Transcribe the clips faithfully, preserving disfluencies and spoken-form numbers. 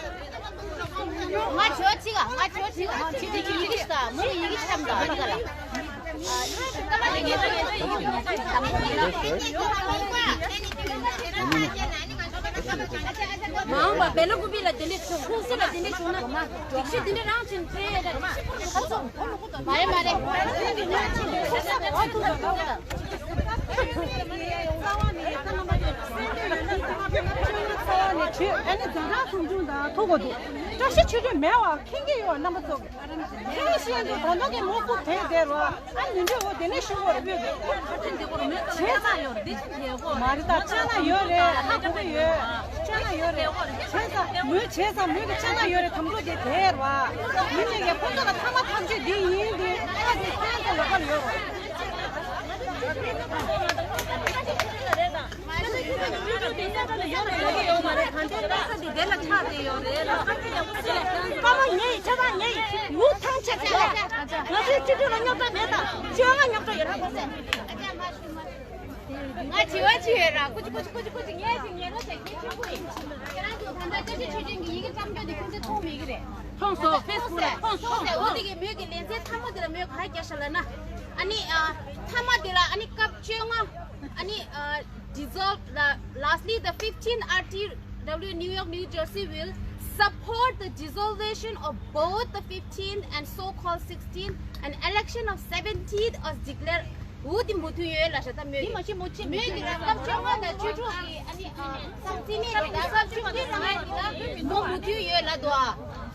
ང་ཁྱོད་གཅིག་ཨ། ང་ཁྱོད་གཅིག་ཨ། ཁྱེད་ཀྱི་ཡི་གེ་ཤ་མོ་ཡི་གེ་ཤམ་ད་ཨ་ནི་ག་ལ། མ་འོངས་པ་སྦེ་ལ་ཀུ་པི་ལ་དེ་འདྲས་བྱུང་། ཁུང་སི་ལ་དེ་འདྲས་བྱུང་ན་སྒྲིག་གཞི་དེ་འདྲས་རང་བཞིན་སྤྲད་ཡ་ད་ཁ་ཚོ། མ་རེད་མ་རེད། ཨ་ནི་འཛིན་གྲྭ་ཚང་ཆུང་དང་ཐུག་གོ་འདུག་བཀྲ་ཤིས་ཆོས་སྒྲོན་མེད་བ་མཁྱེན་གྱི་ཡོད་རྣམ་པ་ཚོ། ཁྱེད་ཤེས་འདུག་ད་ལྟ་གི་མོ་སྐུ་དེ་བསྡད་རོགས། ཨ་ཉིན་འདྲི་འོ་དེ་ནས་ཤོག་བར་སྤོས་འདུག་བྱས་ཙང་ཡོད་རེད། འདི་ཅི་ལས་གོ་མ་རེད། ད་ཅ་ན་ཡོད་རེད། ཧ་གོ་གི་ཡོད། ཅ་ན་ཡོད་རེད། བྱས་ཙང་མོས་བྱས་ཙང་མོས་ཀྱི་ཅ་ན་ཡོད་རེད། དམ་ཕྲུག་དེ་དེར་བ་མི་གཉིས་ཀྱི་ཁོང་ཚོ་ལ་ཐ་མ་ཐག་གཅོད་འདི་ཡིན་འདི་ཁ་དེ་སྟན་དུ་ལོག་པར་ཡོད་རོགས། པ་མ་ངེད་ཆ་ཚང་ངེད་ངུ་ཐང་ཆད་ཚད་ལ། ང་ཚོའི་སྤྱི་འཐུས་ལ་རྙོག་དྲ་མེད་དང་བཅོ་ལྔ་རྙོག་དྲ་ཡོད་ར་གོ་ཚད། ང་དྲི་བ་ཅི་ཡོད་ར། ཀུ་ཅི་ཀུ་ཅི་ཀུ་ཅི་ཀུ་ཅི་ངས་ཅི་ངས་ལོ་ཟེར་གྱི་ཆུ་ཀུ་ཡིན། ཁྱེད་རང་ཚོ་ད་ལྟ་ཀུ་ཅི་ཆུ་ཅན་གྱི་ཡི་གེ་བཀྲམ་རྒྱུ་དེ་ཁྱོད་ཚོས་མཐོང་མེད་ཀྱི་རེད། མཐོང་སོང་། ཕེ་སི་བུག་ལ་མཐོང་སོང་། མཐོང་ཟེར། འོ་དེ་གི་མོས་ཀྱི་ལེ་ཚན་མཐའ་མ་དེ་ལ་མོས་ག་རེ་རྒྱག་ཤག་ལབ་ན། ཨ་ནི་ཨ་མཐའ་མ་དེ་ལ་ཨ་ནི་སྐབས་བཅོ་ལྔ། ཨ་ནི་ཨ། Dissolve, la- lastly, the fifteenth R T W New York, New Jersey will support the dissolution of both the fifteenth and so-called sixteenth and election of seventeenth as declared. འོ་དེ་མོས་མཐུན་ཡོད་ལབ་ཤག་ད་མོས། འདི་མ་གཞི་མོ་ཅི་མོས་ཀྱི་ལ་སྐབས་བཅོ་ལྔ་དང་བཅུ་དྲུག་གི་ཨ་ནི་ཨ་སང་རྩིས་མེད་དེ་ད་སྐབས་བཅུ་དྲུག་ལ་ང་ཡི་ལ་མོ་མོས་མཐུན་ཡོད་ལབ་འདུག་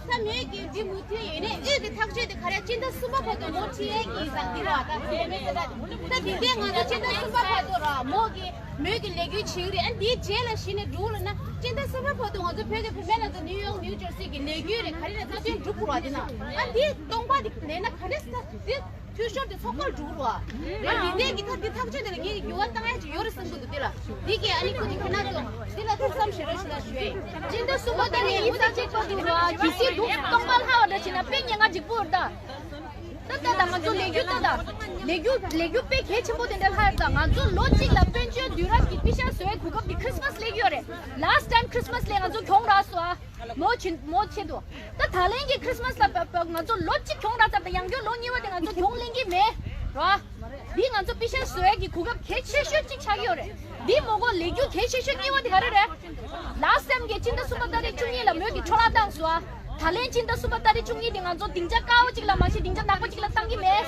ཨ། ད་མོས་ཀྱི་འདི་མུ་མཐུད་ཡིན་ནའི་དབུས་ཀྱི་ཐག་གཅོད་དེ་ག་རེ་སྤྱི་ཟླ་གསུམ་པ་བར་དུ་ངོ་འཕྲད་ཀྱི་ཡིན་ཟེར་འདི་རེད་བ། ད་དེ་མོས་ཟེར་ད་ད་འདི་འདྲས་ང་ཚོ་སྤྱི་ཟླ་གསུམ་པ་བར་དུ་ར་མོ་གི་མོས་ཀྱི་ལས་འགུལ་བྱེད་ཀྱི་རེད། ཨ་འདིའི་རྗེས་ལ་གཞི་ནས་འགྲོ་ལ་ན་སྤྱི་ཟླ་གསུམ་པ་བར་དུ་ང་ཚོ་བོད་ཀྱི་བུད་མེད་རྣམས་ཚོ་ནིའུ་ཡོག་ནིའུ་ཇར་སི་གི་ལས་འགུལ་རེད་ག་རེ་རེད་ད་དོན་འགྲུབ་དགོས་ར། འདི་ན་ཨ་འདིའི་སྟོང་པ་འདི་ལས་ན་ག་རེ་ཟེར་ད་འདི། འཐུས་ཤོར་དེ་ཚོགས་པར་འགྲོ་རོགས། ཨ་ནི་དེ་གི་ཐ་དེ་ཐག་གཅོད་དེ་ལ་ངེད་ཀྱི་འགྱུར་བ་བཏང་ཡ་ཅིག་ཡོད་རེད་བསམ་གི་འདུག་དེ་ལ་དེ་གི་ཨ་ནི་ཁོ་དེ་ཁྱེད་རང་ཚོ་དེ་ལ་ཐུགས་བསམ་བཞེས་རོགས་ཞེས་ལ་ཞུ་ཡ་ཡིན། སྤྱི་ཟླ་གསུམ་པ་ད་ནི་ཡིན་ས་གཅིག་པ་འདུག་ར་གི་སི་འདུག་སྟོང་པ་ལྷག་འདྲ་བྱས་ན་དཔེ་ཉེན་ཁ་ཅིག་པོ་རེད་ད། ད་ད་ད་ང་ཚོ་ལས་འགུལ་ད་ད་ལས་འགུལ་ལས་འགུལ་དཔེ་གལ་ཆེན་པོ་དེ་འདྲ་ལྷག་རེད་ད། ང་ཚོ་ལོ་གཅིག་ལ་དཔལ་འབྱོར་དུས་རབས་ཀྱི་པི་ཤ་བཟོ་བའི་གོ་སྐབས་དེ་ཁྲིས་མས་སླེབས་ཀྱི་ཡོད་རེད། ལཱ་སི་ཊི་ཊའིམ་ཁྲིས་མས་སླེབས་ང་ཚོ་གྱོང་རག་སོང་ཨ། མོ་ཆེ་མོ་ཆེ་འདུག་ད་ད་ལན་གྱི་ཁྲིས་མས་ལ་བབ་བབ་ང་ཚོ་ལོ་གཅིག་གྱོང་རག་ཙམ་དང་ཡང་སྐྱར་ལོ་གཉིས་པ་དེ་ང་ཚོ་གྱོང་ལེན་གྱི་མེད་རོ། འདི་ང་ཚོ་པི་ཤ་བཟོ་ཡ་གི་གོ་སྐབས་གལ་ཆེ་ཤོས་གཅིག་ཆགས་ཀྱི་ཡོད་རེད། འདི་མོ་གོ་ལས་འགུལ་གལ་ཆེ་ཤོས་གཉིས་པ་དེ་ག་རེ་རེད། ལཱ་སི་ཊི་ཊའིམ་གྱི་སྤྱི་ཟླ་གསུམ་པ་ཏ་རིག་བཅུ་གཉིས་ལ་མོས་ཀྱི་འཕྲོ་བརླག་བཏང་སོང་ཨ། ད་ལན་སྤྱི་ཟླ་གསུམ་པ་ཏ་རིག་བཅུ་གཉིས་དེ་ང་ཚོ་སྡིངས་ཆ་དཀར་པོ་གཅིག་ལ་མ་གཞི་སྡིངས་ཆ་ནག་པོ་གཅིག་ལ་བཏང་གི་མེད།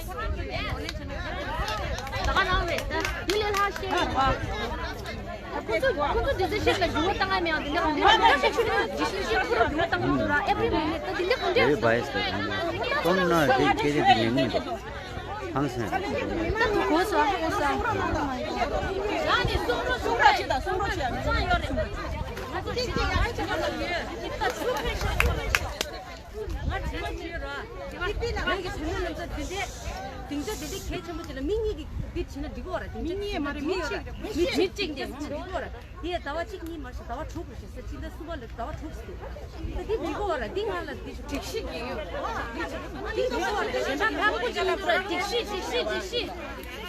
ད་ག་ནང་རེད་ད་འདི་ལས་ལྷག་ཤེས། ཁོ་ཚོ་ཁོ་ཚོ་ཌི་སི་ཤན་ལ་འགྱུར་བ་བཏང་ཡ་མེད་ཡང་དེ་འདྲ་གང་འདྲ་ཁོ་ཚོ་ཌི་སི་ཤན་ཁོ་རང་འགྱུར་བ་བཏང་གི་འདུག་ར། ཨེ་བྷི་རི་མི་ནིཊ་ད་དེ་འདྲ་གང་འདྲ། Very biased. Don't know. དེ་སྐད་ཆ་དེ་ཉན་གི་མི་འདུག་ཧང་སང་རེད། ད་དུ་གོ་སོང་གོ་སོང་། ཡང་ནི་གསུང་རོགས་གསུང་རོགས་བྱེད་དང་གསུང་རོགས་བྱེད་ཡང་མི་ཚང་ཡོད་རེད། ང་ཚོ་ཅིག་ཅིག་ཡང་ཅིག་ཡང་ཡོད། ད་ཚུར་ཕེབས་ཤོག་ཚུར་ཕེབས་ཤོག་ང་དྲན་གྱི་ཡོད་ར། དེ་བ་ང་གི་བུད་མེད་རྣམས་ཚོ་འདི་འདྲའི་སྡིངས་ཆ་འདི་འདྲའི་གལ་ཆེན་པོ་ཅིག་ལ་མི་གཉིས་ཀྱིས་འདི་བྱས་ན་འགྲིག་གི་ཡོད་ར། སྡིངས་ཆ་མི་གཉིས་མ་རེད་མི་གཅིག་རེད། མི་གཅིག་མི་གཅིག་འདི་འགྲིག་གི་ཡོད་ར། འདི་ཟླ་བ་གཅིག་གཉིས་མ་ཞིག་ཟླ་བ་དྲུག་རེད་ཤག་ཟེར། སྤྱི་ཟླ་གསུམ་པ་ལ་ཟླ་བ་དྲུག་ཟེར། ད་འདི་འགྲིག་གི་ཡོད་ར། འདི་ང་ལ་འདི་སྒྲིག་གཞི་གི་ཡོད། འདི་འགྲིག་གི་ཡོད་ར། གཞན་པ་ཁག་པོ་ཅིག་ཡོད་ར། སྒྲིག་གཞི་སྒྲིག་གཞི་སྒྲིག་གཞི།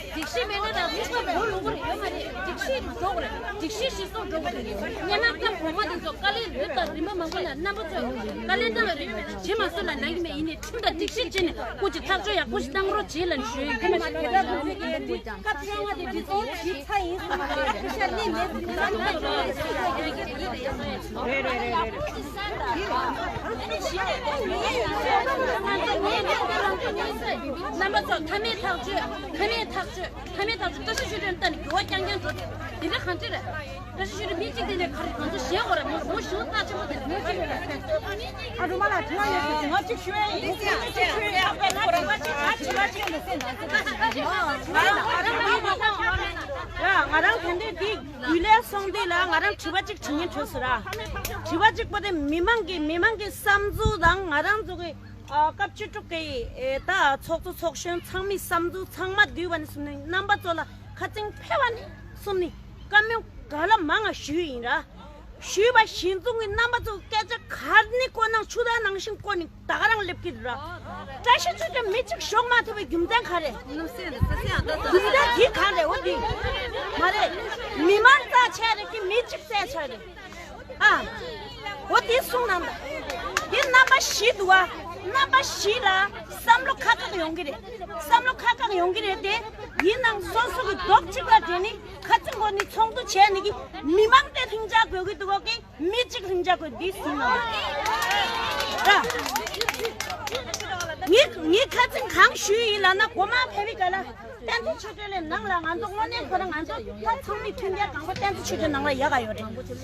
སྒྲིག་གཞི་མེད་ན་ད་མི་ཁ་བོ་ལུང་པ་རེ་ཡོད་མ་རེད། སྒྲིག་གཞི་འགྲོ་དགོས་རེད། སྒྲིག་གཞི་གཞི་བཟུང་འགྲོ་དགོས་རེད། སྔོན་མ་སྐབས་གོང་མ་དེ་ཚོ་དཀའ་ལས་ལོས་དང་རིམ་པ་མང་པོ་ལ་རྣམ་པ་ཚོས་དཀའ་ལས་བཏང་བ་རེད། རྗེས་མ་སུ་ལ་ལབ་ཀྱི་མེད། ཡིན་ནའི་ཁྲིམས་དང་སྒྲིག་གཞི་བྱས་ནས་སྐུ་མཁྱེན་ཐག་གཅོད་ཡག་པོ་ཞིག་བཏང་རོགས་བྱེད་ལབ་ནས་ཞུ་ཡ་ཡིན། ཁ་མ་ཁ་ད་ཁོང་ཚོ་གི་སྐབས་བཅོ་ལྔ་དེ་འདི་ཚོ་ཞིབ་ཚགས་ཡིན་ཟེར་བ་རེད། ཤ་ལི་མེད་ཟེར་ནས་རེད་རེད་རེད་རེད། རྣམ་པ་ཚོ་མཐའ་མའི་ཐག་གཅོད། མཐའ་མའི་ཐག་གཅོད། མཐའ་མའི་ཐག་གཅོད་བཀྲ་ཤིས་ཆོས་སྒྲོན་ལྟ་ནས་འགྱུར་བ་རྐྱང་རྐྱང་འགྲོ་དེ་འདི་འདྲ་གང་འདྲ་རེད། བཀྲ་ཤིས་ཆོས་སྒྲོན་མི་གཅིག་དེ་ནས་ག་རེ་ང་ཚོ་ཞེད་དགོས་རེད། མོ་མོ་ཞེ་པོ་རྩ་ཆེན་པོ་དེ་རེད། མོ་གཅིག་རེད། ཨ་རུ་མ་ལ་དྲི་བ་ཡོད་ཟེར། ང་གཅིག་ཞུ་ཡ་ཡིན། ང་གཅིག་ཞུ་ཡ་ཡིན། ང་དྲི་བ་གཅིག་ང་དྲི་བ་གཅིག་ཡིན་ཟེར། ང་ཚོ་ང་རང་ང་རང་ང་རང་དེ་འདྲའི་འདི་རྒྱུན་ལས་སོང་དུས་ལ་ང་རང་དྲི་བ་གཅིག་དྲི་སྙིང་བྲོ་སོང་ར། དྲི་བ་གཅིག་པོ་དེ་མི་མང་གི་མི་མང་གི་བསམ་ཚུལ་དང་ང་རང་ཚོ་གི་ཨ་སྐབས་བཅུ་དྲུག་གི་ཨེ་ད་ཚོགས་གཙོ་ཚོགས་གཞོན་ཚང་མའི་བསམ་ཚུལ་ཚང་མ་བསྡུས་པ་ནི་གསུམ་ནི་རྣམ་པ་ཚོ་ལ་ཁ་ཚིག་ཕེབས་པ་ནི་གསུམ་ནི་བཀའ་མོལ་ག་ལ་མང་ང་ཞུས་ཡིན་ར། ཞུས་པ་གཞི་འཛུགས་ཀྱི་རྣམ་པ་ཚོ་སྐད་ཆ་ག་ནི་བཀོད་ན་ཆུ་དྭངས་ནང་བཞིན་བཀོད་ནི་ད་ག་རང་སླེབས་ཀྱི་ར། བཀྲ་ཤིས་ཆོས་སྒྲོན་མི་གཅིག་ཞོགས་མ་ཐུབ་པའི་རྒྱུ་མཚན་ག་རེ། རྒྱུ་མཚན་དེ་ག་རེ་འོ་དེ་མ་རེད། མི་མང་རྩ་ཆེ་རེད་ཀྱི་མི་གཅིག་རྩ་ཆེ་རེད། ཨ། འོ་དེ་གསུང་གནང་དང་། དེ་རྣམ་པ་བཞི་འདུག་བ། རྣམ་པ་བཞི་ལ་བསམ་བློ་ཁ་ཁག་ཡོང་གི་རེད། བསམ་བློ་ཁ་ཁག་ཡོང་གི་རེད་དེ། ཡིན་ནའང་སོ་སོ་གི་རྡོག་གཅིག་ལ་འདྲེས་ནས་ཁ་ཚིག་གོ་ནས་ཚོགས་འདུ་བྱས་ནས་ཀྱི་མི་མང་དེ་ལྷིང་འཇགས་དགོས་ཀྱི་འདུག་གོ་གི་མི་གཅིག་ལྷིང་འཇགས་དགོས་འདི་ཟིན་ནོ། ར། ངའི་ངའི་ཁ་ཚིག་གང་ཞུས་ཡིན་ལབ་ན་གོ་མ་ཕེབས་པའི་ག་ལ། བསྟན་འཛིན་ཆོས་སྒྲོན་ལས་ནང་ལ་ང་ཚོ་དངོས་གནས་ཁོ་རང་ང་ཚོ་ད་ཚང་མའི་མཐུན་རྐྱེན་དང་པོ་བསྟན་འཛིན་ཆོས་སྒྲོན་ནང་ལ་ཡག་ག་ཡོད་རེད། བསྟན་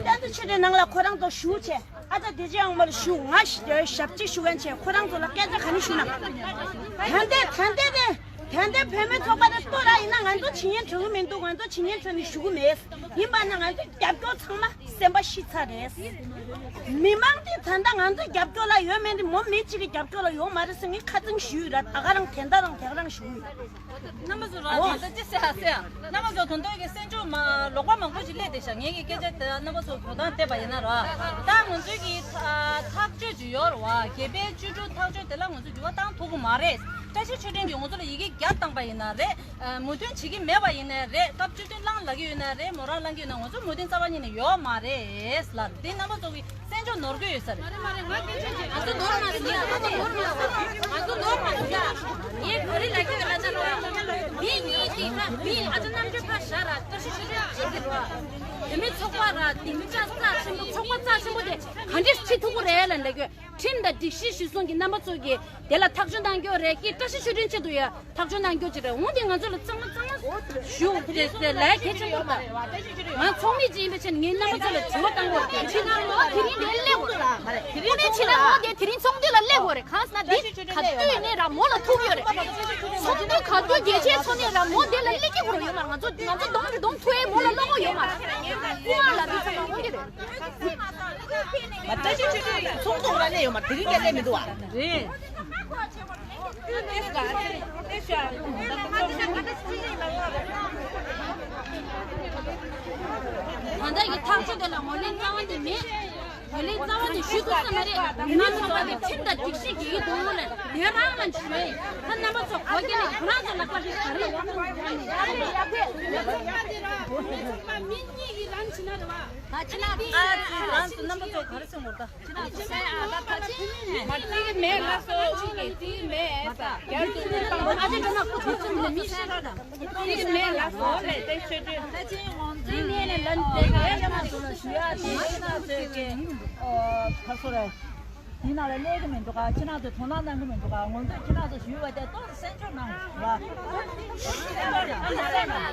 འཛིན་ཆོས་སྒྲོན་ནང་ལ་ཁོ་རང་ཚོ་ཞུ་བྱས་ཨ་ཅག་བདེ་ཆེན་དབང་མོར་ཞུ་ང་ཞབས་ཕྱི་ཞུ་མཁན་བྱས་ཁོ་རང་ཚོ་ལ་སྐད་ཆ་ག་ནས་ཞུ་ན། ད་ལྟའི་ད་ལྟའི་དེ་ད་ལྟའི་བུད་མེད་ཚོགས་པ་དང་ལྟོ་ར་ཡིན་ན་ང་ཚོ་ཇི་སྙེད་འགྲོ་གི་མི་འདུག་ང་ཚོ་ཇི་སྙེད་འགྲོ་ནས་ཞུ་གི་མེད། ཡིན་པ་ན་ང་ཚོ་རྒྱབ་སྐྱོར་ཚང་མ་སེམས་པ་ཤི་ཚར་རེད། མི་མང་དེ་ད་ལྟ་ང་ཚོ་རྒྱབ་སྐྱོར་ལ་ཡོད་མེད་དེ་མོ་མི་གཅིག་གི་རྒྱབ་སྐྱོར་ལ་ཡོད་མ་རེད་ཟེར་ངས་ཁ་ཚིག་ཞུས་ཡོད་ར། ད་ག་རང་དེ་འདྲ་རང་དེ་ག་རང་ཞུ་ཡོད། རྣམ་པ་ཚོ་ར་ད་ལྟ་ཅི་ཟེར་ཧ་ཟེར་ཡ། རྣམ་པ་ཚོ་དོན་དག་གི་གསན་སྦྱོང་མ་ལོག་པ་མང་པོ་ཞིག་སླེབས་བསྡད་ཤག་ངེད་ཀྱི་སྐད་ཆ་དེ་རྣམ་པ་ཚོ་གོ་སྟངས་བལྟས་པ་ཡིན་ན་ར། ད་ང་ཚོའི་གི་ཐག་གཅོད་ཅིག་ཡོད་ར་བ། རྒྱལ་པོའི་བཅུ་དྲུག་ཐག་གཅོད་དེ་ལ་ང་ཚོ་འགྱུར་བ་བཏང་ཐུབ་ཀྱི་མ་རེད། བཀྲ་ཤིས་ཆོས་སྒྲོན་གྱིས་ང་ཚོ་ལ་ཡི་གེ་བརྒྱ་བཏང་པ་ཡིན་ན་རེད། མོས་མཐུན་བྱེད་ཀྱི་མེད་པ་ཡིན་ན་རེད། སྐབས་བཅུ་བདུན་བླངས་ལབ་ཀྱི་ཡོད་ན་རེད། མོ་རང་བླངས་ཀྱི་ཡོད་ན་ང་ཚོ་མོས་མཐུན་རྩ་བ་ཉིད་ནས་ཡོད་མ་རེད་ལབ། དེ་རྣམ་པ་ཚོ་གི་གསན་སྦྱོང་ནོར་གྱི་ཡོད་ས་རེད། མ་རེད་མ་རེད། ང་སྐད་ཆ་བརྗེད། ང་ཚོ་ནོར་མ་སོང་། ང་ཚོ་ནོར་མ་སོང་། ང་ཚོ་ནོར་མ་སོང་། ངས་ག་རེ་ལབ་ཀྱི་ཡོད་ལབ་ན་ར། མི་གཉིས་དེ་ཁ་མི་ཨ་ཅག་རྣམ་དཔྱོད་ཕར་བཞག་ར། བཀྲ་ཤིས་ཆོས་སྒྲོན་གཅིག་གི་ར། བུད་མེད་ཚོགས་པ་ར་སྡིངས་ཆ་རྩ་ཆེན་པོ་ཚོགས་པ་རྩ་ཆེན་པོ་དེ་ག་འདྲས་ཁྲིད་ཐུབ་ཀྱི་རེད་ལབ་ལབ་ཀྱི་ཡོད། ཁྲིམས་དང་སྒྲིག་གཞི་གཞིར་བཟུང་གི་རྣམ་པ་ཚོ་གིས་དེ་ལ་ཐག་གཅོད་གནང་རྒྱུ་རེད། ཀྱི་བཀྲ་ཤིས་ཆོས་སྒྲོན་ཆེད་དུ་ཡ་ཐག་གཅོད་གནང་རྒྱུ་ཅིག་རེད། འོན་ཏེ་ང་ཚོ་ལ་གཙང་མ་གཙང་མ་ཞུ་དེ་དེ་ལས་གལ་ཆེན་པོ་དང་། ང་ཚོགས་མི་ཅིག་ཡིན་པའི་ཆ་ནས་ངས་རྣམ་པ་ཚོ་ལ་དྲི་བ་བཏང་དགོས་རེད། ཕྱི་ནང་ལོག་དེ་རིང་འདིར་སླེབས་དགོས་རེད། དངོས་གནས་ཕྱི་ནང་ལོག་དེ་དེ་རིང་ཚོགས་འདུ་ལ་སླེབས་དགོས་རེད། གང་ཟེར་ན་འདི་ག་དུས་ནས་ར་མོ་ལ་ཐུག་ཡོད་རེད། ཚོགས་འདུ་ག་དུས་རྒྱལ་སྤྱིའི་ཚོགས་ནས་ར་མོ་འདི་ལ་སླེབས་ཀྱི་ཡོད་མ་རེད། ང་ཚོ་ང་ཚོ་གདོང་གི་གདོང་ཐུག་ཡས་མོ་ལ་བློ་ཁོག་ཡོད་མ་རེད། ཀུ་ཨ་ལ་འདི་ཚོ་མ་འོང་གི་རེད། ང་བཀྲ་ཤིས་ཆོས་སྒྲོན་ཚོགས་གཙོ་ལ་སླེབས་ཡོད་མ་རེད། དེ་རིང་སྐད་ཆ་མི་འདུག་བ། རེད། ད་ལྟ་ཡི་ཐག་གཅོད་དེ་ལ་ངོས་ལེན་རྩ་བ་ནས་མེད། ངོས་ལེན་རྩ་བ་ནས་ཞུ་ཐུབ་ས་མ་རེད། ང་ཚོ་བ་གི་ཁྲིམས་དང་སྒྲིག་གཞི་གི་ཡིད་དུ་ལ་ལས་རང་ལ་ཞུ་ཡིན། ད་རྣམ་པ་ཚོ་གོ་རྒྱ་ནས་ཁོ་རང་ཚོ་ལག་པ་རེད་ག་རེ་ཡོད། མི་གཉིས་ཀྱི་རང་བྱེད་ན་རེད་བ། ད་ཁྱེད་རང་ཚོ་རང་ཚོ་རྣམ་པ་ཚོ་ག་རེ་གསུང་དགོས་ད། ཁྱེད་རང་ཚོ་མ་ཏིག་མེད་ལ་སོ་ཨུ་གི་ཏིག་མེད་ས་རྒྱ་ཏུ་ཏུ་ཏང་ཨ་ཅེ་ཀ་ན་ཁོ་ཚོ་ཚོ་མི་ཤེས་ར་དང་ཏིག་མེད་ལ་སོ་ལས་ཏེ་ཆོས་ཏུ་ད་ཅི་ངོ་ཚེ་ནས་ལན་ཏེ་ག་ཡ་མ་ཚོ་ལ་ཞུ་ཡ་ཏེ་ང་ཚོས་ཀྱི་ཨོ་ཁ་སོ་ར། དེ་ནང་ལ་གནས་ཀྱི་མི་འདུག་ག་ཁྱེད་རང་ཚོས་དོ་སྣང་གནང་གི་མི་འདུག་ག་ང་ཚོས་ཁྱེད་རང་ཚོ་ཞུས་པ་དེ་ཏོག་ཙམ་གསན་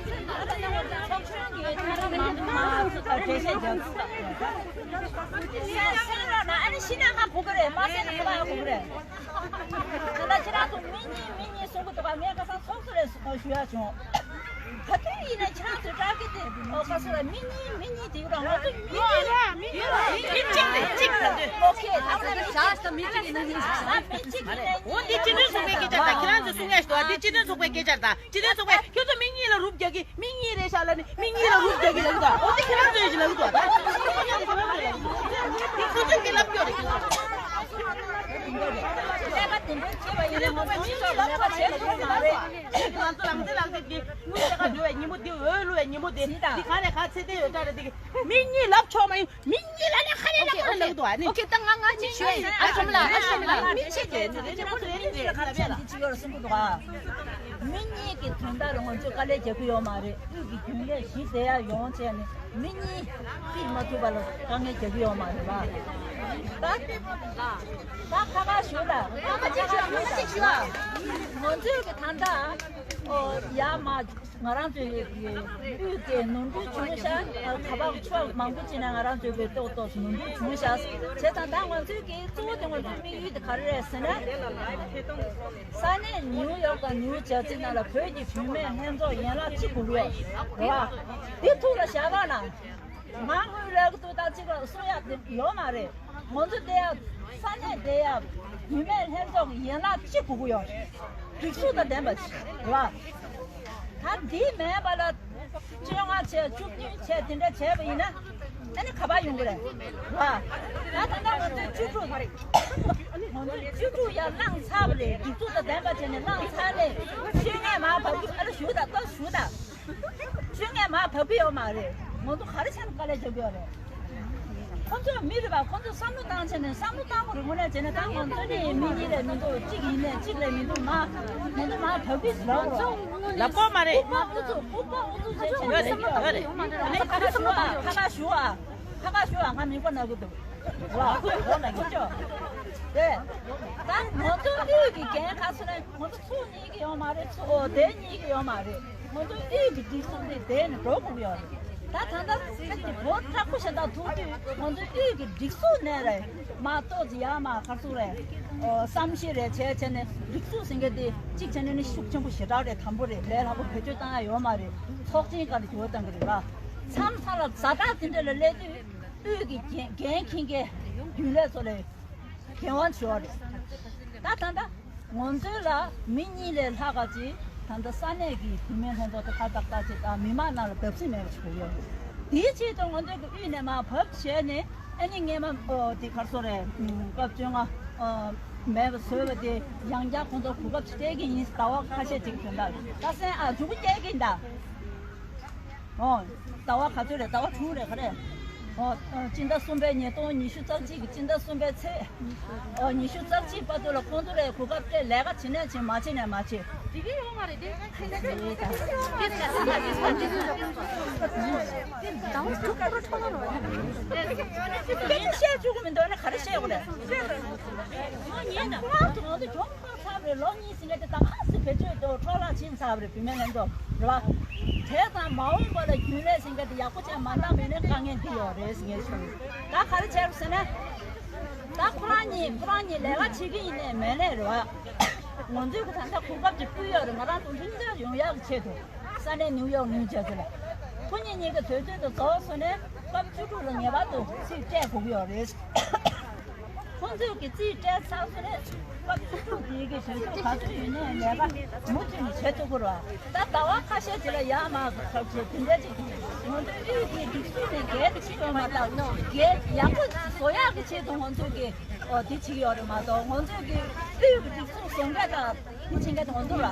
སྦྱོར་གནང་ར། ཚོགས་ཆུང་གི་ཁྱེད་རང་ཚོ་མང་ཚོགས་ལ་འགྲེལ་བཤད་རྒྱག་གསན་རོགས་གནང་། ཨ་ནི་ཤི་ན་ཧ་གོ་གི་རེད། མ་གསན་ན་ཧ་གོ་གི་རེད། ད་ལྟ་ཁྱེད་རང་ཚོ་མི་གཉིས་མི་གཉིས་གསུང་གི་འདུག་ག་ངས་ཁ་སང་ཚོགས་གཙོ་ལ་ཞུ་ཞུ་ཡ་བྱུང་། ག་དུས་ཡིན་ན་ཁྱེད་རང་ཚོའི་བཀྲ་ཤིས་དེ་ཨོ་ཁ་སོ་ལ་མི་གཉིས་མི་གཉིས་དེ་རང་ང་ཚོ་མི་གཉིས་མི་གཅིག་རེད། གཅིག་ད་དུས་ཨོ་ཁེ་ད་ཚོ་ཞག་ད་མི་གཅིག་ཡིན་ན་མི་གཅིག་ད་མི་གཅིག་ཡིན་ན་འོ་འདི་སྤྱི་མཐུན་ཚོགས་པའི་སྐད་ཆ་ད་ཁྱེད་རང་ཚོ་གསུང་ཡ་ཞིག་འདུག་ག་འདི་སྤྱི་མཐུན་ཚོགས་པའི་སྐད་ཆ་ད་སྤྱི་མཐུན་ཚོགས་པས་ཁྱོད་ཚོ་མི་གཉིས་ལ་རུབ་རྒྱག་གི་མི་གཉིས་རེད་ཤག་ལབ་ནི་མི་གཉིས་ལ་རུབ་རྒྱག་གི་ལབ་གི་འདུག་འོ་དེ་ཁྱེད་རང་ཚོས་ཞིག་ལབ་གི་འདུག་ད་དེ་ཁོ་ཚོས་ཀྱི་ལབ་སྐྱོ་རེད། ཀླད་པ་དེ་འདྲ་བྱས་པ་ཡིན་ན་ང་ཚོ་མི་ཚོགས་ལ་ལས་ཀ་བྱེད་ཐུབ་མ་རེད། ང་ཚོ་ལམ་སེང་ལམ་སེང་གི་དངུལ་ལས་ཀ་འགྲོ་བའི་ཉིན་མོ་འདི་འོས་བླུ་བའི་ཉིན་མོ་འདི་འདི་ག་ནས་ག་ཚེ་བརྟན་ཡོད་ད་རེད་འདི་གི་མི་གཉིས་ལབ་ཆོག་མ་ཡིན། མི་གཉིས་ལ་ནི་ཧ་ལས་ལ་ཁོ་ལ་ལབ་འདུག་ཨ་ནི། ཨོ་ཁེ་ད་ང་ང་ཅིག་ཞུ་ཡིན། ཨ་ཤོམ་ལ་ཨ་ཤོམ་ལ། མི་ཆེ་གེ་ནི་རེ་ཁོ་རེ་ནི་རེ་ཁ་ལ་བྱས་ལ། ཅིག་ཡོད་ལ་གསུང་གི་འདུག་ཨ། མི་གཉིས་ཀྱི་དོན་དག་ལ་ང་ཚོས་དཀའ་ལས་རྒྱག་གི་ཡོད་མ་རེད། དབུས་ཀྱི་རྒྱུན་ལས་གཞི་བསྡད་ཡ་ཡོང་བྱས་ནས་མི་གཉིས་ཕིག་མ་ཐུབ་པ་ལ་དཀའ་ངལ་རྒྱག་གི་ཡོད་མ་རེད་པ། ད་ད་ཁ་ཁ་ཞུ་ལ་ཁ་ཁ་ཅིག་ཞུ་ཁ་ཁ་ཅིག་ཞུ་ཨ། ང་ཚོས་ཀྱི་ད་ལྟ་ཨོ་ཡ་མ། ང་རང་ཚོའི་དབུས་ཀྱི་ནོར་འཁྲུལ་བྱུང་ཤག་ག་པར་ཕྱོགས་མང་པོ་ཅིག་ནས་ང་རང་ཚོའི་གི་ཏོག་ཏོག་ནོར་འཁྲུལ་བྱུང་ཤག་བྱས་ཙང་ད་ང་ཚོའི་གི་གཙོ་བོ་དེ་ང་ཚོའི་དམིགས་ཡུལ་དེ་ག་རེ་རེད་ཟེར་ན། ས་གནས་ནིའུ་ཡོག་དང་ནིའུ་ཇར་སི་ནང་ལ་བོད་ཀྱི་བུད་མེད་ལྷན་ཚོགས་ཡན་ལག་གཅིག་དགོས་ཀྱི་ཡོད་རེད་བ། འདི་ཐུགས་ལ་བཞག་རོགས་གནང་། མང་མོས་ལས་ཀ་ཏུ་ད་གཅིག་ལ་གསུང་ཡག་དེ་ཡོད་མ་རེད། ང་ཚོ་བསྡད་ཡག་ས་གནས་བསྡད་ཡག་བུད་མེད་ལྷན་ཚོགས་ཀྱི་ཡན་ལག་གཅིག་དགོས་ཀྱི་ཡོད་རེད། སྒྲིག་འཛུགས་དང་ལྡན་པ་ཞིག་རེད་བ། ད་འདི་མེད་པ་ལ་བཅོ་ལྔ་བྱས་བཅུ་བདུན་བྱས་དེ་འདྲ་བྱས་པ་ཡིན་ན་ཨ་ནི་ག་པར་ཡོང་གི་རེད་བ། ད་ད་ལྟ་ང་ཚོས་བཅུ་དྲུག་ང་ཚོས་བཅུ་དྲུག་ཡར་བླངས་ཚར་བ་རེད། སྒྲིག་འཛུགས་དང་ལྡན་པ་བྱས་ནས་བླངས་ཚར་ནས་བཅོ་ལྔ་མར་བབས་ཀྱི་ཨ་ལ་ཞུ་དང་ལྟོས་ཞུ་དང་། བཅོ་ལྔ་མར་བབས་ཀྱི་ཡོད་མ་རེད། ང་ཚོ་ག་རེ་བྱས་ནས་དཀའ་ལས་རྒྱག་གི་ཡོད་རེད། ཁོ་ཚོ་མི་རེད་པ། ཁོ་ཚོ་བསམ་བློ་བཏང་བྱས་ནས་བསམ་བློ་བཏང་དགོས་རེད། དངོས་གནས་བྱས་ན་ད་ང་ཚོ་ནི་མི་གཉིས་ལས་མི་འདུག་གཅིག་ཡིན་ནས་གཅིག་ལས་མི་འདུག་ང་ང་ཚོ་མ་བབས་པའི་ལབ་རོགས། ལབ་ཀོ་མ་རེད། ཨུ་པ་ཨུ་ཚུགས་ཨུ་པ་ཨུ་ཚུགས་བྱས་བྱས་ནས་ཡོད་ཡོད་རེད། ཁ་ཁ་ཞུ་ཨ། ཁ་ཁ་ཞུ་ཨ། ཁ་ཁ་ཞུ་ཨ། ང་མི་གོ་ན་གི་འདུག་ལ་ཁོ་གོ་ན་གི་ཅོ། དེ་ད་ང་ཚོ་དབུས་ཀྱི་རྒན་ཁ་སོ་ནས་ང་ཚོ་ཚུགས་ནས། གི་ཡོད་མ་རེད། ཚོ་དེ་གཉིས་ཀྱི་ཡོད་མ་རེད། ང་ཚོ་དབུས་ཀྱི་སྒྲིག་འཛུགས་དེ་དེ་ནས་འགྲོ་དགོས་ཀྱི་ཡོད་རེད། ད་ད་ལྟ་སེམས་ཀྱི་བོད་དྲག་པོ་ཞེ་དྲག་ཐུག་དུས་ང་ཚོ་དབུས་ཀྱི་སྒྲིག་འཛུགས་ནས་རེད་མ་གཏོགས་ཅི་ཡ་མ་ག་ཚོད་རེད། ཨོ་བསམ་ཤེས་རེད་བྱས་བྱས་ནས་སྒྲིག་འཛུགས་ཟེར་མཁན་དེ་གཅིག་བྱས་ནས་ནི་ཤུགས་ཆེན་པོ་ཞེ་དྲག་རེད། དམ་པོ་རེད། ལས་སླ་པོ་བེད་སྤྱོད་བཏང་ཡ་ཡོད་མ་རེད། ཚོགས་ཆེན་སྒང་ལ་འགྱུར་བ་བཏང་གི་རེད་པ། མཚམས་མཚམས་ལ་ཛ་དྲག་དེ་འདྲ་ལ་སླེབས་དུས་དབུས་ཀྱི་འགན་འགན་འཁྱེར་མཁན་རྒྱུན་ལས་ཚོ་ལ་འགན་དབང་ཞུ་བ་རེད། ད་ད་ལྟ་ང་ཚོའི་ལ་མི་གཉིས་ལས་ལྷག་ག་ཅིག་ད་ལྟ་ས་གནས་ཀྱི་བུད་མེད་ལྷན་ཚོགས་དེ་ཁ་བཏགས་བཏགས་ཅིག་དང་མི་མང་ནང་ལ་བབས་སྲིད་མེད་པ་ཞིག་དགོས་ཡོད་རེད། དེའི་ཆེད་དུ་ང་ཚོའི་གི་དབུས་ནས་མར་བབས་བྱས་ནས་ཨ་ནི་སྔས་མ་ཨོ་དེ་གར་སོ་རེད། སྐབས་བཅོ་ལྔ་ཨ་མེད་པ་བཟོས་པ་དེ་ཡང་བསྐྱར་ཁོང་ཚོ་གོ་སྐབས་ཅིག་སྤྲད་ཀྱི་ཡིན། ཟླ་བ་ཁ་ཤས་ཅིག་དོན་དག་ད་སེང་ཨ་མཇུག་སྐྱེལ་གྱི་ཡིན་ད། ཨོ། ཟླ་བ་ག་ཚོད་རེད། ཟླ་བ་དྲུག་རེད་ག་རེད། ཨོ། སྤྱི་ཟླ་གསུམ་པའི་ཉིས་སྟོང་ཉི་ཤུ་རྩ་གཅིག་གི་སྤྱི་ཟླ་གསུམ་པའི་ཚེས། ཨོ་ཉི་ཤུ་རྩ་གཅིག་བར་དུ་ལ་ཁོང་ཚོ་ལ་གོ་སྐབས་སྤྲད། ལས་ཀ་བྱེད་ནས་བྱེད། མ་བྱེད་ནས་མ་བྱེད། དེ་གི་ཡོང་མ་རེད་དེ། སྐད་ཆ་བཤད་བཅུག་གི་མི་འདུག་ན་ག་རེ་བཤད་དགོས་རེད། ཨོ་ཉན་ན་ཁོ་རང་ཚོ་ང་ཚོ་གྱོང་ཚར་བ་རེད། ལོ་གཉིས་ཟིན་ནས་དེ་ད་ག་སེ་བེད་སྤྱོད་དུ་འཕྲོ་བརླག་ཕྱིན་ཚར་བ་རེད། བུད་མེད་ལྷན་ཚོགས་རེད་བ། དེ་དང་མ་འོངས་པ་ལ་རྒྱུན་ལས་ཟིན་ག་དེ་ཡག་པོ་བྱས་མ་བཏང་བ་ཡིན་ན་དཀའ་ངལ་འདི་ཡོད་རེད་ཟེར་ངས་ཞུ། ད་ག་རེ་བྱས་རུ་ཟེར་ན། ད་ཁོ་རང་གཉིས་ཁོ་རང་གཉིས་ལས་ཀ་བྱེད་ཀྱི་ཡིན་ནའི་མེད་ནའི་རེད་བ། ང་ཚོས་ཀྱི་ད་ལྟ་གོ་སྐབས་ཅིག་ཕུལ་ཡོད་རེད། ང་རང་ཚོ་ལྷིང་འཇགས་ཡོང་ཡག་གི་ཆེད་དུ་ས་གནས་ནིའུ་ཡོག་ནིའུ་ཇར་སི་ལ་ཁོ་གཉིས་གཉིས་ཀྱི་དུས་ཚོད་དུ་རྫོགས་སོང་ནས་སྐབས་བཅུ་དྲུག་ལ་ངེས་པར་དུ་རྩིས་སྤྲད་དགོས་ཀྱི་ཡོད་རེད། ཁོང་ཚོས་ཀྱི་རྩིས་སྤྲད་ཚར་སོང་ནས་སྐབས་བཅུ་དྲུག་དེའི་གི་དུས་ཚོད་ག་ཚོད་ཡོད་ནའི་ལས་ཀ་མུ་མཐུད་ནས་བྱེད་ཐུབ་ཀྱི་རེད་བ། ད་ཟླ་བ་ཁ་ཤས་ཅིག་ལ་ཡར་མར་ཁ་ཁ་དེ་འདྲ་ཅིག་ང་ཚོའི་དབུས་ཀྱི་སྒྲིག་འཛུགས་ནས་འགན་དེ་བྱེད་ཡོད་མ་ཐག་འགན་ཡག་པོ་བཟོ་ཡག་གི་ཆེད་དུ་ང་ཚོས་ཀྱི་ཨོ་དེ་བྱེད་ཀྱི་ཡོད་རེད་མ་གཏོགས། ང་ཚོས་ཀྱི་དབུས་ཀྱི་སྒྲིག་འཛུགས་བཟོ་འགན་དང་དེ་བྱེད་མཁན་དེ་ང་ཚོ་ལ་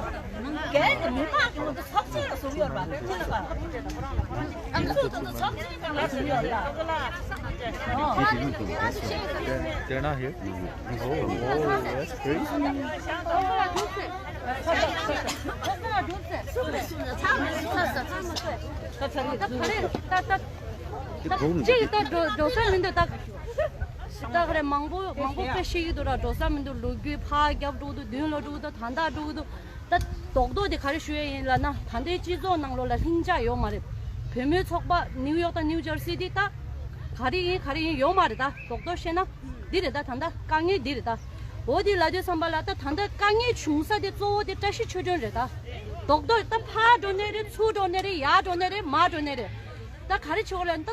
འགན་དེ་མི་མང་གི་ང་ཚོ་ཚོགས་ཆེན་ལ་བཟོ་གི་ཡོད་རེད་པ། ཁྱེད་ཚོ་ཚོགས་ཆེན་སྒང་ལ་བཟོ་གི་ཡོད་རེད་པ། They're not here? Oh, oh, that's crazy. ད་ག་རེ་ད་ད་ད་ཅིག་ད་འགྲོ་འགྲོ་ས་མི་འདུག་ད་ད་ག་རེ་མང་པོ་མང་པོ་དཔེ་ཤེས་ཀྱི་འདུག་ར། འགྲོ་ས་མི་འདུག་ལོ་རྒྱུས་ཕར་རྒྱབ་འགྲོ་གི་འདུག་མདུན་ལ་འགྲོ་གི་འདུག་ད་ལྟ་འགྲོ་གི་འདུག་ད་རྡོག་རྡོག་དེ་ག་རེ་ཞུ་ཡ་ཡིན་ལབ་ན། ད་ལྟའི་སྤྱི་ཚོགས་ནང་ལོགས་ལ་ལྷིང་འཇགས་ཡོད་མ་རེད། བུད་མེད་ཚོགས་པ་ནིའུ་ཡོག་དང་ནིའུ་ཇར་སི་དེ་ད་ག་རེ་ཡིན་ག་རེ་ཡིན་ཡོད་མ་རེད། ད་རྡོག་རྡོག་བཤད་ན་འདི་རེད། ད་ད་ལྟ་དཀའ་ངལ་འདི་རེད། ད་འོ་དེ་ལབ་དུས་ཙམ་པ་ལ་ད་ད་ལྟ་དཀའ་ངལ་བྱུང་ས་དེ་གཙོ་བོ་དེ་བཀྲ་ཤིས་ཆོས་སྒྲོན་རེད། ད་རྡོག་རྡོག་ད་ཕར་འགྲོ་ནའི་རེད། ཚུར་འགྲོ་ནའི་རེད། ཡར་འགྲོ་ནའི་རེད། མར་འགྲོ་ནའི་རེད། ད་ག་རེ་བྱེད་དགོས་ལབ་ན། ད་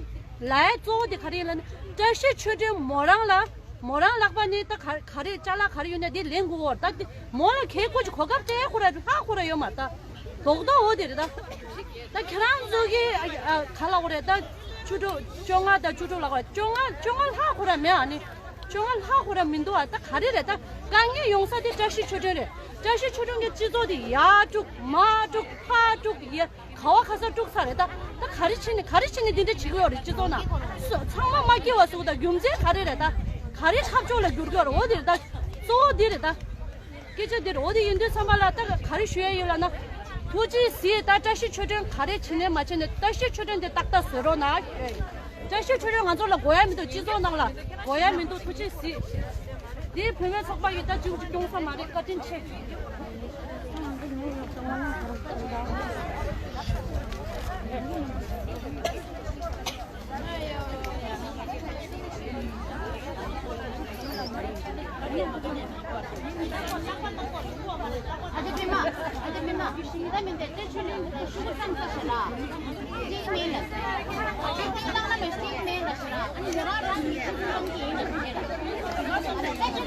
ལའི་གཙོ་བོ་དེ་ག་རེ་ཡིན་ལབ་ན། བཀྲ་ཤིས་ཆོས་སྒྲོན་མོ་རང་ལ་མོ་རང་ལག་པ་ནས་ད་ག་ག་རེ་ཅ་ལག་ག་རེ་ཡོད་ན་དེ་ལེན་དགོས་བོར། ད་དེ་མོ་ལ་གལ་ཁོ་ཅིག་གོ་སྐབས་སྤྲད་ཁོ་ར་ལྷག་ཁོ་ར་ཡོད་མ་རེད། ད་རྡོག་རྡོག་འོ་དེ་རེད། ད་ད་ཁྱེད་རང་ཚོ་གི་ཨ་ཨ་ག་ལབ་དགོས་རེད། ད་བཅུ་དྲུག་བཅོ་ལྔ་དང་བཅུ་དྲུག་ལབ་དགོས་རེད། བཅོ་ལྔ་བཅོ་ལྔ་ལྷག་ཁོ་ར་མེད། ཨ་ནི་བཅོ་ལྔ་ལྷག་ཁོ་ར་མི་འདུག་ཨ། ད་ག་རེ་རེད། ད་དཀའ་ངལ་ཡོང་ས་དེ་བཀྲ་ཤིས་ཆོས་སྒྲོན་རེད། བཀྲ་ཤིས་ཆོས་སྒྲོན་གྱི་སྤྱི་ཚོགས་དེ་ཡར་དཀྲུག་མར་དཀྲུག་ཕར་དཀྲུག་ཡ། ག་བ་ག་ས་དཀྲུག་ས་རེད། ད་ད་ག་རེ་བྱས་ནས་ག་རེ་བྱས་ནས་འདི་འདྲ་བྱེད་ཀྱི་ཡོད་རེད། སྤྱི་ཚོགས་ནང་སུ་ཚང་མ་མ་སྐྱིད་པ་བཟོ་གི། ད་རྒྱུ་མཚན་ག་རེ་རེད། ད་ག་རེ་འཐབ་ཕྱོགས་ལ་འགྱུར་གྱི་ཡོད་རེད། འོ་དེ་རེད། ད་གཙོ་བོ་འདི་རེད། ད་སྐད་ཆ་འདི་རེད། འོ་དེ་ཡིན་དུས་ཙམ་པ་ལ་ད་ག་རེ་ཞུ་ཡ་ཡོད་ལབ་ན། ཐུགས་རྗེ་གཟིགས། ད་བཀྲ་ཤིས་ཆོས་སྒྲོན་ག་རེ་བྱས་ནས་མ་བྱས་ནས་བཀྲ་ཤིས་ཆོས་སྒྲོན་དེ་ཏག་ཏག་བཟོས་རོགས་གནང་། བཀྲ་ཤིས་ཆོས་སྒྲོན་ང་ཚོ་ལ་དགོས་ཡ་མི་འདུག་སྤྱི་ཚོགས་ནང་ལ་དགོས་ཡ་མི་འདུག་ཐུགས་རྗེ་གཟིགས། འདིའི་བུད་མེད་ཚོགས་པ་ཡིས་ད་ཅུང་ཅིག་སྐྱོང་ས་མ་རེད། བཀའ་དྲིན་ཆེ།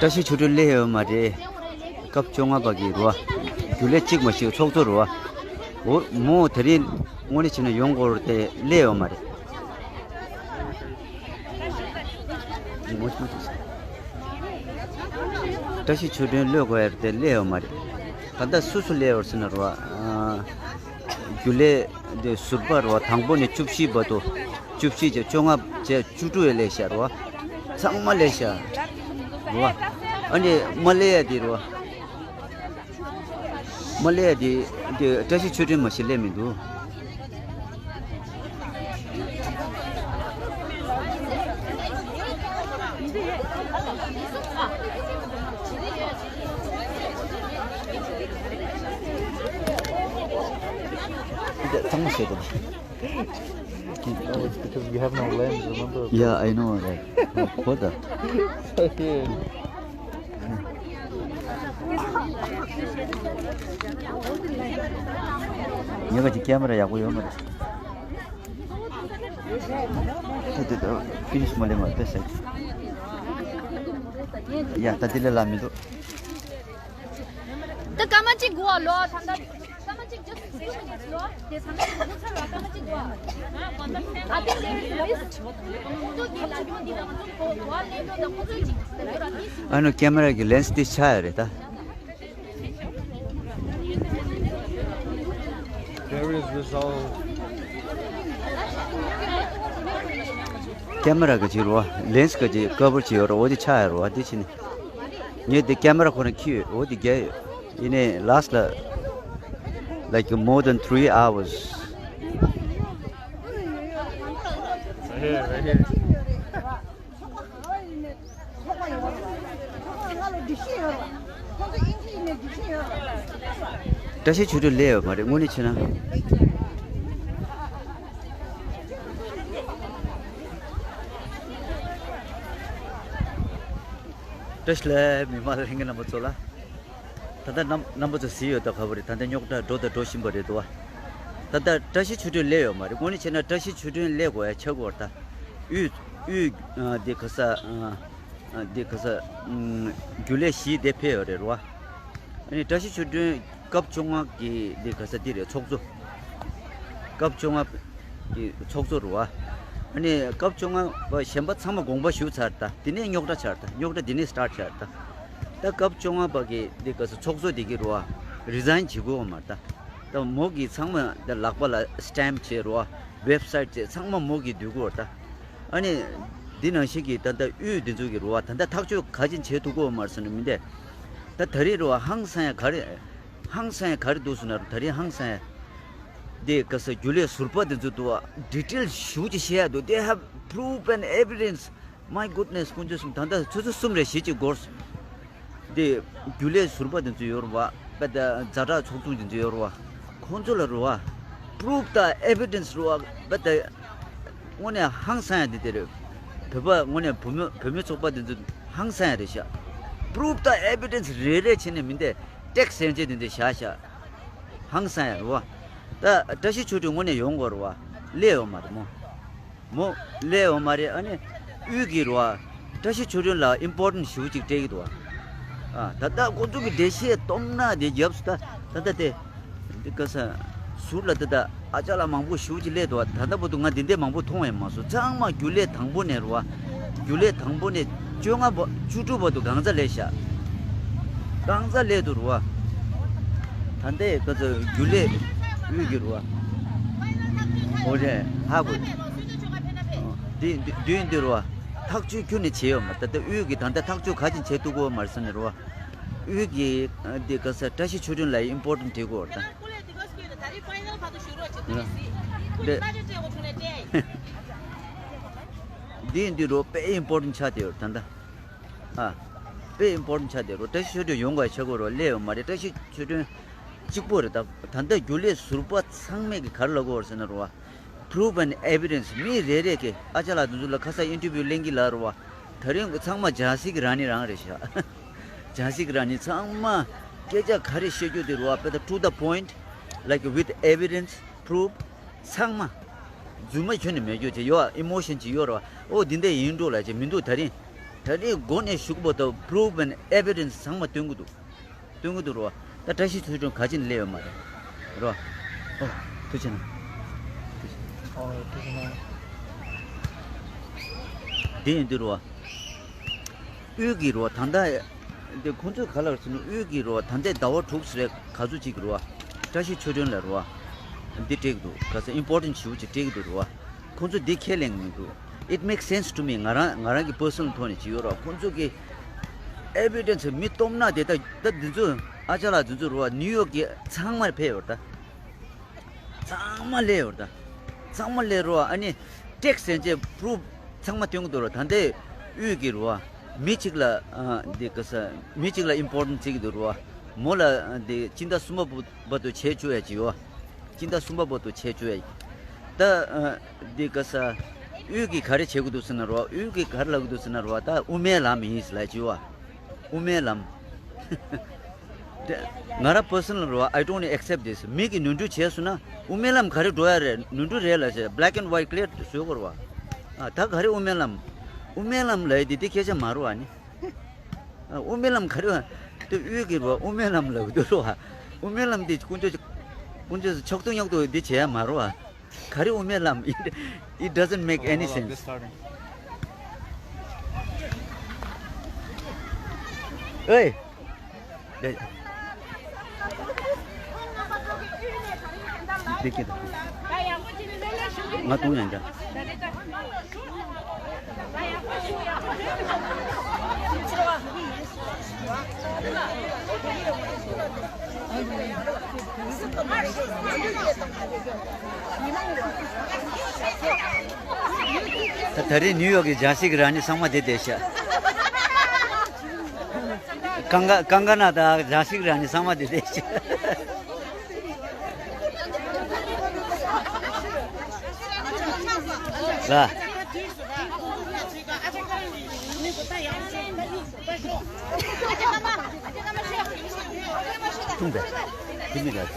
བཀྲ་ཤིས་ཆོས་སྒྲོན་སླེབས་ཡོད་མ་རེད། སྐབས་བཅོ་ལྔ་པ་གི་རེད་བ། རྒྱུན་ལས་གཅིག་མ་གཏོགས་ཚོགས་གཙོ་རེད་བ། འོ་མོ་དེ་རིང་དངོས་གནས་བྱས་ན་ཡོང་དགོས་རེད་དེ་སླེབས་ཡོད་མ་རེད། བཀྲ་ཤིས་ཆོས་སྒྲོན་གློད་དགོས་ཡ་རེད་དེ་སླེབས་ཡོད་མ་རེད། ད་ལྟ་སུ་སུ་སླེབས་ཡོད་ཟེར་ན་རེད་བ། རྒྱུན་ལས་དེ་ཟུར་པ་རེད་བ། དང་པོ་ནས་བཅུ་བཞི་བར་དུ། བཅུ་བཞི་བྱས། བཅོ་ལྔ་བྱས། བཅུ་དྲུག་ཡས་སླེབས་ཤག་རེད་བ། ཚང་མ་སླེབས་ཤག་རེད་བ། ཨ་ནི་མ་སླེབས་ཡ་དེ་རེད་བ། མ་སླེབས་ཡ་དེ་དེ་བཀྲ་ཤིས་ཆོས་སྒྲོན་མ་གཞི་སླེབས་མི་འདུག་ཚང་མ་བཤད་དོ། Oh, it's because you have no lens, remember? Yeah, I know, like, what the? Okay. ཉེ་ག་ཅིག་ཀེ་མ་ར་ཡག་པོ་ཡོད་མ་རེད། དེ་དེ་དེ་ཕི་ནིཤ་མ་ལེ་མ་དེ་ཟེར། ཡ་ད་དེ་ལས་ལ་མི་འདུག་ད་སྐར་མ་གཅིག་འགོར་བ་ལོ། ད་ལྟ་སྐར་མ་གཅིག just few minutes ལོ། དེ་ཚང་མ་འགོར་ཚར་བ། སྐར་མ་གཅིག་འགོར་བ། I think there is this ཁོང་ཚོ་གི་ལག་ཆ་འདི་ལ་ང་ཚོ་གོ་བ་ལེན་འགྲོ་དང་ཁོང་ཚོ་གཅིག་ཨ་ནི་ཀེ་མ་ར་གི་ལེན་སི་དེ་ཆག་ཡ་རེད་ད། There is resolve. ཀེ་མ་ར་གི་ཅིག་རོ། ལེན་སི་གི་ཅིག་ཀ་བར་ཅིག་ཡོད་རོ། འོ་དེ་ཆག་ཡ་རོ། འདི་ཕྱི་ནས། ངས་འདི་ཀེ་མ་ར་ཁོ་ན་ཁྱི་ཡོད། འོ་དེ་རྒྱ་ཡོད། ཡིན་ནའི་last ལ་like more than three hours. Right here, right here. བཀྲ་ཤིས་ཆོས་སྒྲོན་སླེབས་ཡོད་མ་རེད། དངོས་གནས་བྱས་ན། བཀྲ་ཤིས་ལྷ་མི་མང་ལྷན་རྒྱས་རྣམ་པ་ཚོ་ལ། ད་ལྟ་རྣམ་རྣམ་པ་ཚོ་གཟིགས་ཡོད་ད། ག་བ་རེད། ད་ལྟ་རྙོག་དྲ་འགྲོ་དང་འགྲོ་བཞིན་པ་རེད་འདུག་བ། ད་ལྟ་བཀྲ་ཤིས་ཆོས་སྒྲོན་སླེབས་ཡོད་མ་རེད། དངོས་གནས་བྱས་ན་བཀྲ་ཤིས་ཆོས་སྒྲོན་སླེབས་དགོས་ཡ་ཆགས་ཀྱི་ཡོད་རེད་ད། དབུས་དབུས་འདི་ག་ས་འདི་ག་ས་རྒྱུན་ལས་བཞི་དེ་ཕེབས་ཡོད་རེད་རོ། ཨ་ནི་བཀྲ་ཤིས་ཆོས་སྒྲོན་སྐབས་བཅོ་ལྔ་གི་འདི་ག་ས་འདི་རེད། ཚོགས་གཙོ། སྐབས་བཅོ་ལྔ་གི་ཚོགས་གཙོ་རུ་བ། ཨ་ནི་སྐབས་བཅོ་ལྔ་པ་གཞན་པ་ཚང་མ་དགོངས་པ་ཞུ་ཚར་ད། དེ་ནས་རྙོག་དྲ་ཆགས་ད། རྙོག་དྲ་དེ་ནས་སི་ཊར་ཊི་ཆགས་ད། ད་སྐབས་བཅོ་ལྔ་པ་གི་འདི་ག་ས་ཚོགས་གཙོ་དེ་གི་རུ་བ་རི་ཛའིན་བྱེད་དགོས་བ་མ་རེད་ད། ད་མོ་གི་ཚང་མ་ད་ལག་པ་ལ་སི་ཊེམ་བྱས་རུ་བ། ཝེབ་སའིཊ་བྱས་ཚང་མ་མོ་གི་འདུག་གོ་ད། ཨ་ནི་འདི་ནང་བཞིན་གི་ད་ལྟ་དབུས་འདི་ཚོ་གི་རུ་བ་ད་ལྟ་ཐག་གཅོད་ག་ཅིན་བྱེད་ཐུབ་གོ་བ་མ་རེད་ཟེར་ན་མི་འདས། ད་ད་རེས་རུ་བ་ཧང་སང་ཡ་ག་རེ། ཧང་སང་ཡ་ག་རེ་འདུག་ཟེར་ན་རུ། ད་རེས་ཧང་སང་ཡ། དེ་ག་ས་རྒྱུན་ལས་ཟུར་པ་དེ་ཚོ་འདུག་བ། ཌི་ཊེལ་ཞེ་པོ་ཅིག་བཤད་ཡ་འདུག They have proof and evidence. My goodness. ཁོང་ཚོ་གསུམ་ད་ལྟ་ཆུ་ཚོད་གསུམ་རེ་བཞི་ཅིག་འགོར་སོང་། དེ་རྒྱུན་ལས་ཟུར་པ་དེ་ཚོ་ཡོད་རེད་བ། པ་ད་ཛ་དྲག་ཚོགས་ཆུང་དེ་ཚོ་ཡོད་རེད་བ། ཁོང་ཚོ་ལ་རེད་བ། པུ་རུབ་དང་ཨེ་བི་ཌེན་སི་རེད་བ། པ་ད་དངོས་གནས་ཧང་སང་ཡ་དེ་དེ་རེད། བོད་པ་དངོས་གནས་བུ་མོ་བུ་མོའི་ཚོགས་པ་དེ་ཚོ་ཧང་སང་ཡ་རེད་ཤག་པུ་རུབ་དང་ཨེ་བི་ཌེན་སི་རེ་རེ་བྱས་ནས་མི་འདས་ཊེག་སི་སེན་ཆེ་དེ་འདྲ་བཞག་ཤག་ཧང་སང་ཡ་རེད་བ། ད་བཀྲ་ཤིས་ཆོས་སྒྲོན་དངོས་གནས་ཡོང་དགོས་རེད་བ། སླེབས་ཡོད་མ་རེད་མོ། མོ་སླེབས་ཡོད་མ་རེད། ཨ་ནི་དབུས་ཀྱི་རེད་བ། བཀྲ་ཤིས་ཆོས་སྒྲོན་ལ་ཨིམ་པོར་ཊེན་ཞེ་པོ་ཅིག་སྤྲད་ཀྱི་འདུག་བ། ཨ་ད་ལྟ་ཁོ་ཚོ་གི་འགྲེལ་བཤད་སྟོབས་ན་དེ་རྒྱབ་སུ་ད་ད་ལྟ་དེ། འདི་ག་ས། ཟུར་ལ་འདི་ད་ཨ་ཅག་ལ་མང་པོ་ཞེ་པོ་ཅིག་སླེབས་འདུག་བ། ད་ལྟ་བར་དུ་ང་འདི་འདྲའི་མང་པོ་མཐོང་ཡང་མ་སོང་། ཚང་མ་རྒྱུན་ལས་དང་པོ་ནས་རེད་བ། རྒྱུན་ལས་དང་པོ་ནས་བཅོ་ལྔ་བ་བཅུ་དྲུག་བར་དུ་གང་ཚ་སླེབས་ཤག་གང་ཚ་སླེབས་འདུག་རེད་བ། ད་ལྟའི་ག་ཚོད་རྒྱུན་ལས་དབུས་ཀྱི་རེད་བ། འོ་རེད་ཧ་གོ། འདི་འདི་འདི་འདི་རེད་བ། ཐག་གཅོད་ཁྱོན་ནས་བྱས་ཡོད་མ་རེད། ད་ལྟ་དབུས་ཀྱི་ད་ལྟ་ཐག་གཅོད་ག་ཅིན་བྱེད་ཐུབ་ཀྱི་ཡོད་མ་རེད་ཟེར་ནས་རེད་བ། དབུས་ཀྱི་འདི་ག་ས་བཀྲ་ཤིས་ཆོས་སྒྲོན་ལ་ཨིམ་པོར་ཊེན་སྤྲད་དགོས་རེད་ད། འདི་འདི་རོ་དཔེ་ཨིམ་པོར་ཊེན་ཆགས་བསྡད་ཡོད་ད་ལྟ། ཨ། དཔེ་ཨིམ་པོར་ཊེན་ཆགས་བསྡད་རོ། བཀྲ་ཤིས་ཆོས་སྒྲོན་ཡོང་དགོས་ཆགས་དགོས་རོ། སླེབས་ཡོད་མ་རེད། བཀྲ་ཤིས་ཆོས་སྒྲོན་གཅིག་པོ་རེད་ད། ད་ལྟ་རྒྱུན་ལས་ཟུར་པ་ཚང་མས་ཀྱི་ག་རེ་ལབ་དགོས་རེད་ཟེར་ན་རོ། པུ་རུབ་ཨེན་ཌི་ཨེ་བི་ཌེན་སི། མི་རེ་རེ་གིས་ཨ་ཅག་ལགས་དེ་ཚོ་ལ་ཁ་སང་ཨིན་ཊར་བིའུ་ལེན་གྱི་ལབ་རོ། ད་རིང་ཚང་མ་ཇ་སི་ཀི་རང་ནི་རང་རེད་ཤག་ཇ་སི་ཀི་རང་ནི་ཚང་མ་སྐད་ཆ་ག་རེ་བཤད་རྒྱུ་དེ་རོ། དཔེ་ད་to the point, like with evidence, proof. ཚང་མ། རྫུན་མ་ཁྱོན་ནས་མེད་རྒྱུ་དེ་ཡོད། ཨི་མོ་ཤན་ཅིག་ཡོད་རེད་བ། ཨོ་འདི་འདྲ་ཡིན་འགྲོ་ལབ་ཅིག་མི་འདུག་ད་རིང་། ད་རིང་མགོ་ནས་གཞུག་བར་དུ་པུ་རུབ་ཨེན་ཌི་ཨེ་བི་ཌེན་སི་ཚང་མ་སྟོན་གྱི་འདུག་སྟོན་གྱི་འདུག་རེད་བ། ད་བཀྲ་ཤིས་ཆོས་སྒྲོན་ག་ཅིན་སླེབས་ཡོད་མ་རེད། རེད་བ། ཨོ། ཐུགས་རྗེ་གནང་། ཨོ་ཐུགས་རྗེ་གནང་། འདི་ཡིན་དུས་རེད་བ། དབུས་ཀྱི་རོ། ད་ལྟ་འདི་ཁོང་ཚོས་ག་ལ་ཟེར་ན། དབུས་ཀྱི་རོ། ད་ལྟའི་ཟླ་བ་དྲུག་ཙམ་རེ་ག་ཚོད་ཅིག་རོ། བཀྲ་ཤིས་ཆོས་སྒྲོན་ལ་རོ། འདི་སྤྲད་ཀྱི་འདུག་ག་ས་ཨིམ་པོར་ཊེན་ཞེ་པོ་ཅིག་སྤྲད་ཀྱི་འདུག་རོ། ཁོང་ཚོ་འདི་ཁས་ལེན་མི་འདུག It makes sense to me. ང་རང་ང་རང་གི་པར་སོ་ནལ་ཐོག་ནས་བྱས་ཡོད་ར། ཁོང་ཚོ་གི་ཨེ་བི་ཌེན་སི་མི་སྟོབས་ན་དེ་ད་ད་འདི་ཚོ་ཨ་ཅག་ལགས་འདི་ཚོ་རུ་བ་ནིའུ་ཡོག་གི་ཚང་མར་ཕེབས་ཡོད་ར། ད་ཚང་མ་སླེབས་ཡོད་ར། ད་ཚང་མ་སླེབས་རུ་བ། ཨ་ནི་ཊེག་སི་ཟེར་བྱས་པུ་རུབ་ཚང་མ་སྟོན་གི་འདུག་ར། ད་ལྟའི་དབུས་ཀྱི་རུ་བ་མི་གཅིག་ལ་ཨ་འདི་ག་ས་མི་གཅིག་ལ་ཨིམ་པོར་ཊན་སི་བརྩི་གི་འདུག་རུ་བ། མོ་ལ་འདི་སྤྱི་ཟླ་གསུམ་པ་བར་དུ་བྱས་བཅུག་ཡ་ཅིག་ཡོད། སྤྱི་ཟླ་གསུམ་པ་བར་དུ་བྱས་བཅུག་ཡ། ད་ཨ་འདི་ག་ས་དབུས་ཀྱི་ག་རེ་བྱེད་དགོས་འདུག་ཟེར་ན་རོ། དབུས་ཀྱི་ག་རེ་ལབ་དགོས་འདུག་ཟེར་ན་རོ། ད་དབུ་མའི་ལམ་ཡིན་ཟེར་ལབ་ཅིག་ཡོད། དབུ་མའི་ལམ། དེ་ང་རང་པར་སོ་ནལ་རོ། I don't accept this. མི་གིས་ནོར་འཁྲུལ་བྱས་སོང་ན་དབུ་མའི་ལམ་ག་རེ་འགྲོ་ཡ་རེད། ནོར་འཁྲུལ་རེད་ལབ་བྱས་black and white clear བཟོ་དགོས་རེད་བ། ཨ་ད་ག་རེ་དབུ་མའི་ལམ། དབུ་མའི་ལམ་ལབ་ཡ་དེ་དེ་སྐད་ཆ་མ་རེད་བ་ནི། དབུ་མའི་ལམ་ག་རེ་བ། དེ་དབུས་ཀྱི་བ་དབུ་མའི་ལམ་ལབ་འདུག་རོ། དབུ་མའི་ལམ་དེ་དཀོན་མཆོག་དཀོན་མཆོག་ཕྱོགས་གཏོགས་ཉོག་གཏོགས་འདི་བྱས་ཡ་མ་རོ། ག་རེ་དབུ་མའི་ལམ། It, it doesn't make any sense. ཨེ། འདི་སྐད་དུ། ང་དུང་ཡང་འདྲ། ད་ད་རེས་ནིའུ་ཡོག་གི་ལྗང་ཤིག་རང་ཉིད་ཚང་མ་དེ་བསྡད་ཤག་ཀང་ཀ་ཀང་ཀ་ན་དང་ལྗང་ཤིག་རང་ཉིད་ཚང་མ་དེ་བསྡད་ཤག་ལ། ཐུང་པས། དེ་མི་ལ། དེ་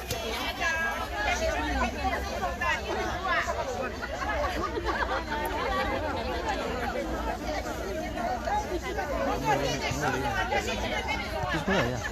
ཁོ་ཡ།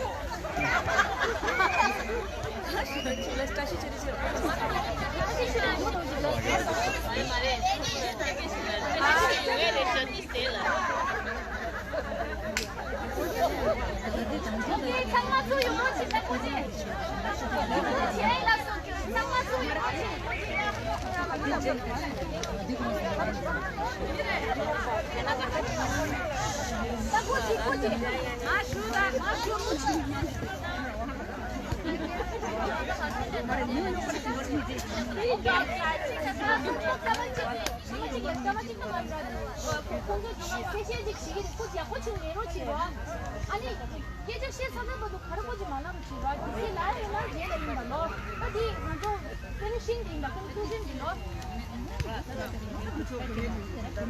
ཁོང་ཚོ་གི་གསལ་བཤད་ཅིག་བྱེད་ཀྱི་རེད། ཁོ་ཡག་པོ་ཅིག་ལས་རོགས་བྱེད་རོགས། ཨ་ནི་སྐད་ཆ་བཤད་ཚར་ཚར་བར་དུ་ག་རེ་ཁོ་ཅིག་མ་ལབ་རོགས་བྱེད་རོགས། དུས་ཚོད་ལ་ཡོད་ན་རྗེས་ལ་ཡིན་པ་ལོ། ཨ་དེ་ང་ཚོ་ཕེ་ནི་ཤིང་དེ་ཡིན་པ། ཁོང་ཚོ་ཚོད་འཛིན་དེ་ལོ། ད་ད་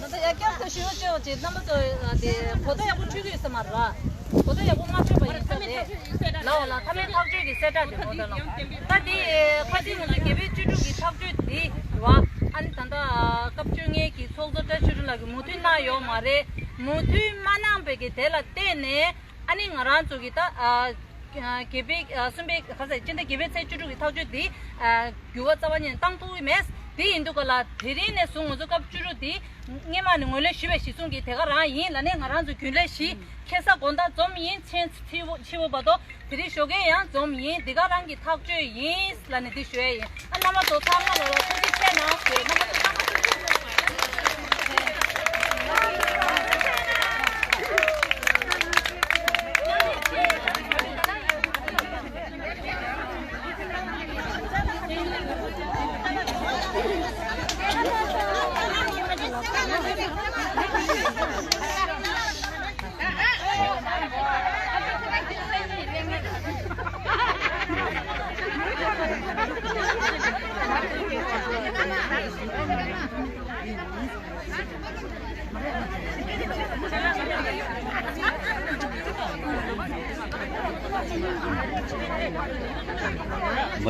ད་ཡ་སྐྱབས་ཐོ་ཞུ་ཅེས་ཅེས་རྣམ་པ་ཚོ་དེ་གོ་བརྡ་ཡག་པོ་འཕྲོད་ཀྱི་ཡོད་ས་མ་རེད་བ། གོ་བརྡ་ཡག་པོ་མ་འཕྲོད་པ་ཡིན་ས་རེད། ལའོ་ལ་མཐའ་མའི་ཐག་གཅོད་ཀྱི་གསལ་བསྒྲགས་དེ་གོ་བརྡ་ལ། ད་དེ་ཁ་སང་ང་ཚོ་རྒྱལ་བའི་བཅུ་དྲུག་གི་ཐག་གཅོད་དེ་རེད་བ། ཨ་ནི་ད་ལྟ་སྐབས་བཅོ་ལྔའི་གི་ཚོགས་གཙོ་བཀྲ་ཤིས་ཕུན་ཚོགས་ལགས་ཀྱིས་མོས་མཐུན་གནང་ཡོད་མ་རེད། མོས་མཐུན་མ་གནང་པའི་གི་དེ་ལ་བརྟེན་ནས་ཨ་ནི་ང་རང་ཚོ་གི་ད་ཨ། རྒྱལ་བའི་གསུམ་པའི་ག་ས་སྤྱི་ཟླ་བརྒྱད་པའི་ཚེས་བཅུ་དྲུག་གི་ཐག་གཅོད་འདི་འགྱུར་བ་རྩ་བ་ཉིད་ནས་བཏང་ཐུབ་ཀྱི་མེད། དེ་ཡིན་དུས་ག་ལ་དེ་རིང་ནས་བཟུང་ང་ཚོ་སྐབས་བཅུ་དྲུག་འདི་སྔས་མ་ནས་ངོས་ལེན་ཞུས་པ་གཞིར་བཟུང་གིས་དེ་ག་རང་ཡིན་ལབ་ནས་ང་རང་ཚོ་རྒྱུན་ལས་བཞི་ཁ་སང་དགོང་དག་འཛོམས་ཡིན། མཚན་ཕྱི་པོ་ཕྱི་པོ་བར་དུ་དེ་རིང་ཞོགས་ཀས་ཡང་འཛོམས་ཡིན། འདི་ག་རང་གི་ཐག་གཅོད་ཡིན་ལབ་ནས་འདི་ཞུ་ཡ་ཡིན། ཨ་རྣམ་པ་ཚོ་ཚང་མ་ལ་ལ་ཐུགས་རྗེ་ཆེ་གནང་ཞུ། རྣམ་པ་ཚོ་ཚང་མ་ཐུགས་རྗེ་ཆེ།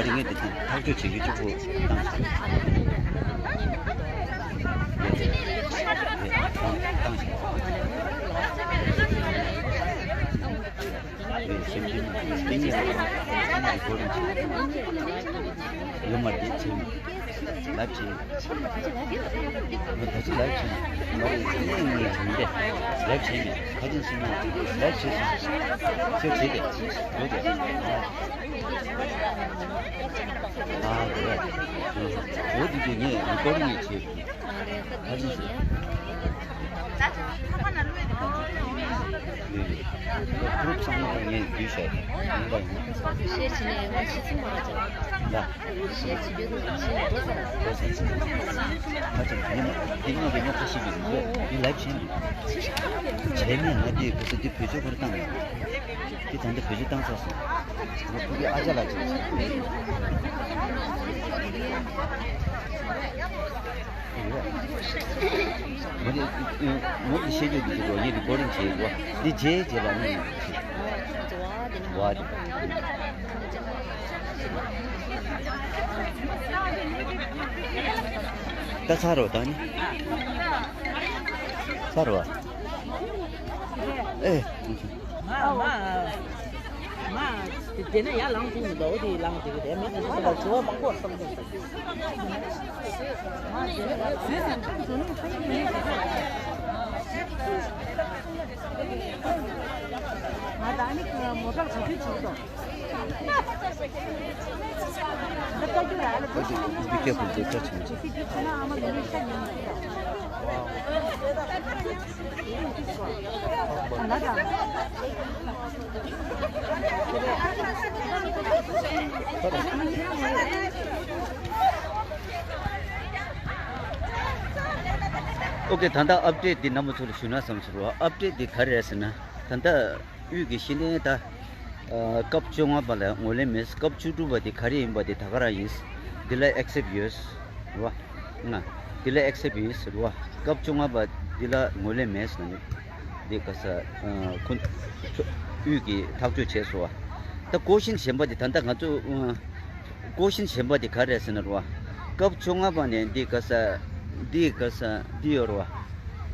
དེ་ངས་དེ་དེ་ཐག་གཅོད་བྱེད་ཀྱི་གཅིག་པུ་བཏང་ཤག་བཏང་ཤག་རེད། ཞིབ་འཇུག་དེ་ངས་ཚང་མ་རི་ཀོ་ཌིང་བྱས། ཡོད་མ་རེད། བྱས་མེད། ལའིབ་བྱས་མེད། ང་ད་ཅི་ལའིབ་བྱས་མེད། ང་རེད་ངས་ངས་བྱས་མེད། ལའིབ་བྱས་མེད། ཁ་ཅན་ཤི་མ་ལའིབ་བྱས་སོང་། ཁྱོད་བྱས་ཏེ། ཡོད་དེ། ཨ་རེད། འོ་དེ་དེ་ངས་རི་ཀོ་ཌིང་ངས་བྱས། ཨ་རེད། ཁ་ཅན་ཤི། ཁུ་རུབ་ཚང་མ་ངས་བསྡུས་བཞག་ཡིན་པ་ཡིན། ཤེས་བྱས་ནས་ང་ཤི་ཚིག་མ་ར་ཅང་། ལ། ཤེས་བྱེད་རྒྱུ་དང་ཤེས་འགྲོ་ས། འགྲོ་ས་ཚིག་མ་ར་ཅང་། ཁ་ཅན་ངས་མ་འདི་ངས་ཀྱི་རྙོག་དྲ་ཤེས་ཀྱི་འདུག་འདི་ལའིབ་བྱས་མེད། བྱས་མེད་ང་འདི་གོ་ས་འདི་བེད་སྤྱོད་ཁོ་ར་བཏང་ཡོད། འདི་ད་འདི་བེད་སྤྱོད་བཏང་ཚར་སོང་། ང་ཕུ་གི་ཨ་ཅག་ལགས་ཅིག་ཡོད། མོ་དེ་མོ་དེ་བཤད་རྒྱུ་དེ་ཚོ་ངས་རི་ཀོ་ཌིང་བྱས་ཡོད། འདི་རྗེས་རྗེས་ལ་ནི་བ་དེ། ད་ཚར་རོ་ད་ནི། ཚར་རོ། ཨེ། མ་མ། མ། དེ་ནས་ཡར་ལངས་ཐུབ་མི་འདུག་འོ་དེ་ལངས་བསྡད་ཀྱི་རེད། མི་དེ་ཚོ་ལ་དྲི་བ་མང་པོ་བསམ་གྱི་འདུག་ང་ད་ནི་མོ་ཊ་ག་དུས་བྱེད་དོ། འདི་ཀ་ཀྱི་ལ་ལ་འདི་ཀ་ཀྱི་འདི་ཀ་ཀྱི། ཨོ་ཀེ། ད་ལྟ་ཨབ་ཌེཊ་འདི་རྣམ་པ་ཚོ་ལ་ཞུ་ན་བསམ་སོང་རོ། ཨབ་ཌེཊ་འདི་ག་རེ་རེད་ཟེར་ན། ད་ལྟ་དབུས་ཀྱི་ཤེས་ལྡན་ད་སྐབས་བཅོ་ལྔ་པ་ལ་ངོས་ལེན་མེད། སྐབས་བཅུ་དྲུག་པ་འདི་ག་རེ་ཡིན་པ་འདི་ད་ག་རང་ཡིན། འདི་ལ་ཨེག་སེབ་ཡོད་རེད་བ། ང་འདི་ལ་ཨེག་སེབ་ཡིན་ཟེར་བ། སྐབས་བཅོ་ལྔ་པ་འདི་ལ་ངོས་ལེན་མེད་ཟེར་ནས་འདི་ག་ས་ཁོ་དབུས་ཀྱི་ཐག་གཅོད་བྱས་སོང་བ། ད་ཀོ་ཤན་གཞན་པ་འདི་ད་ལྟ་ང་ཚོ་ཀོ་ཤན་གཞན་པ་འདི་ག་རེ་རེད་ཟེར་ན་རེད་བ། སྐབས་བཅོ་ལྔ་པ་ནས་འདི་ག་ས་འདི་ག་ས་འདི་ཡོད་རེད་བ།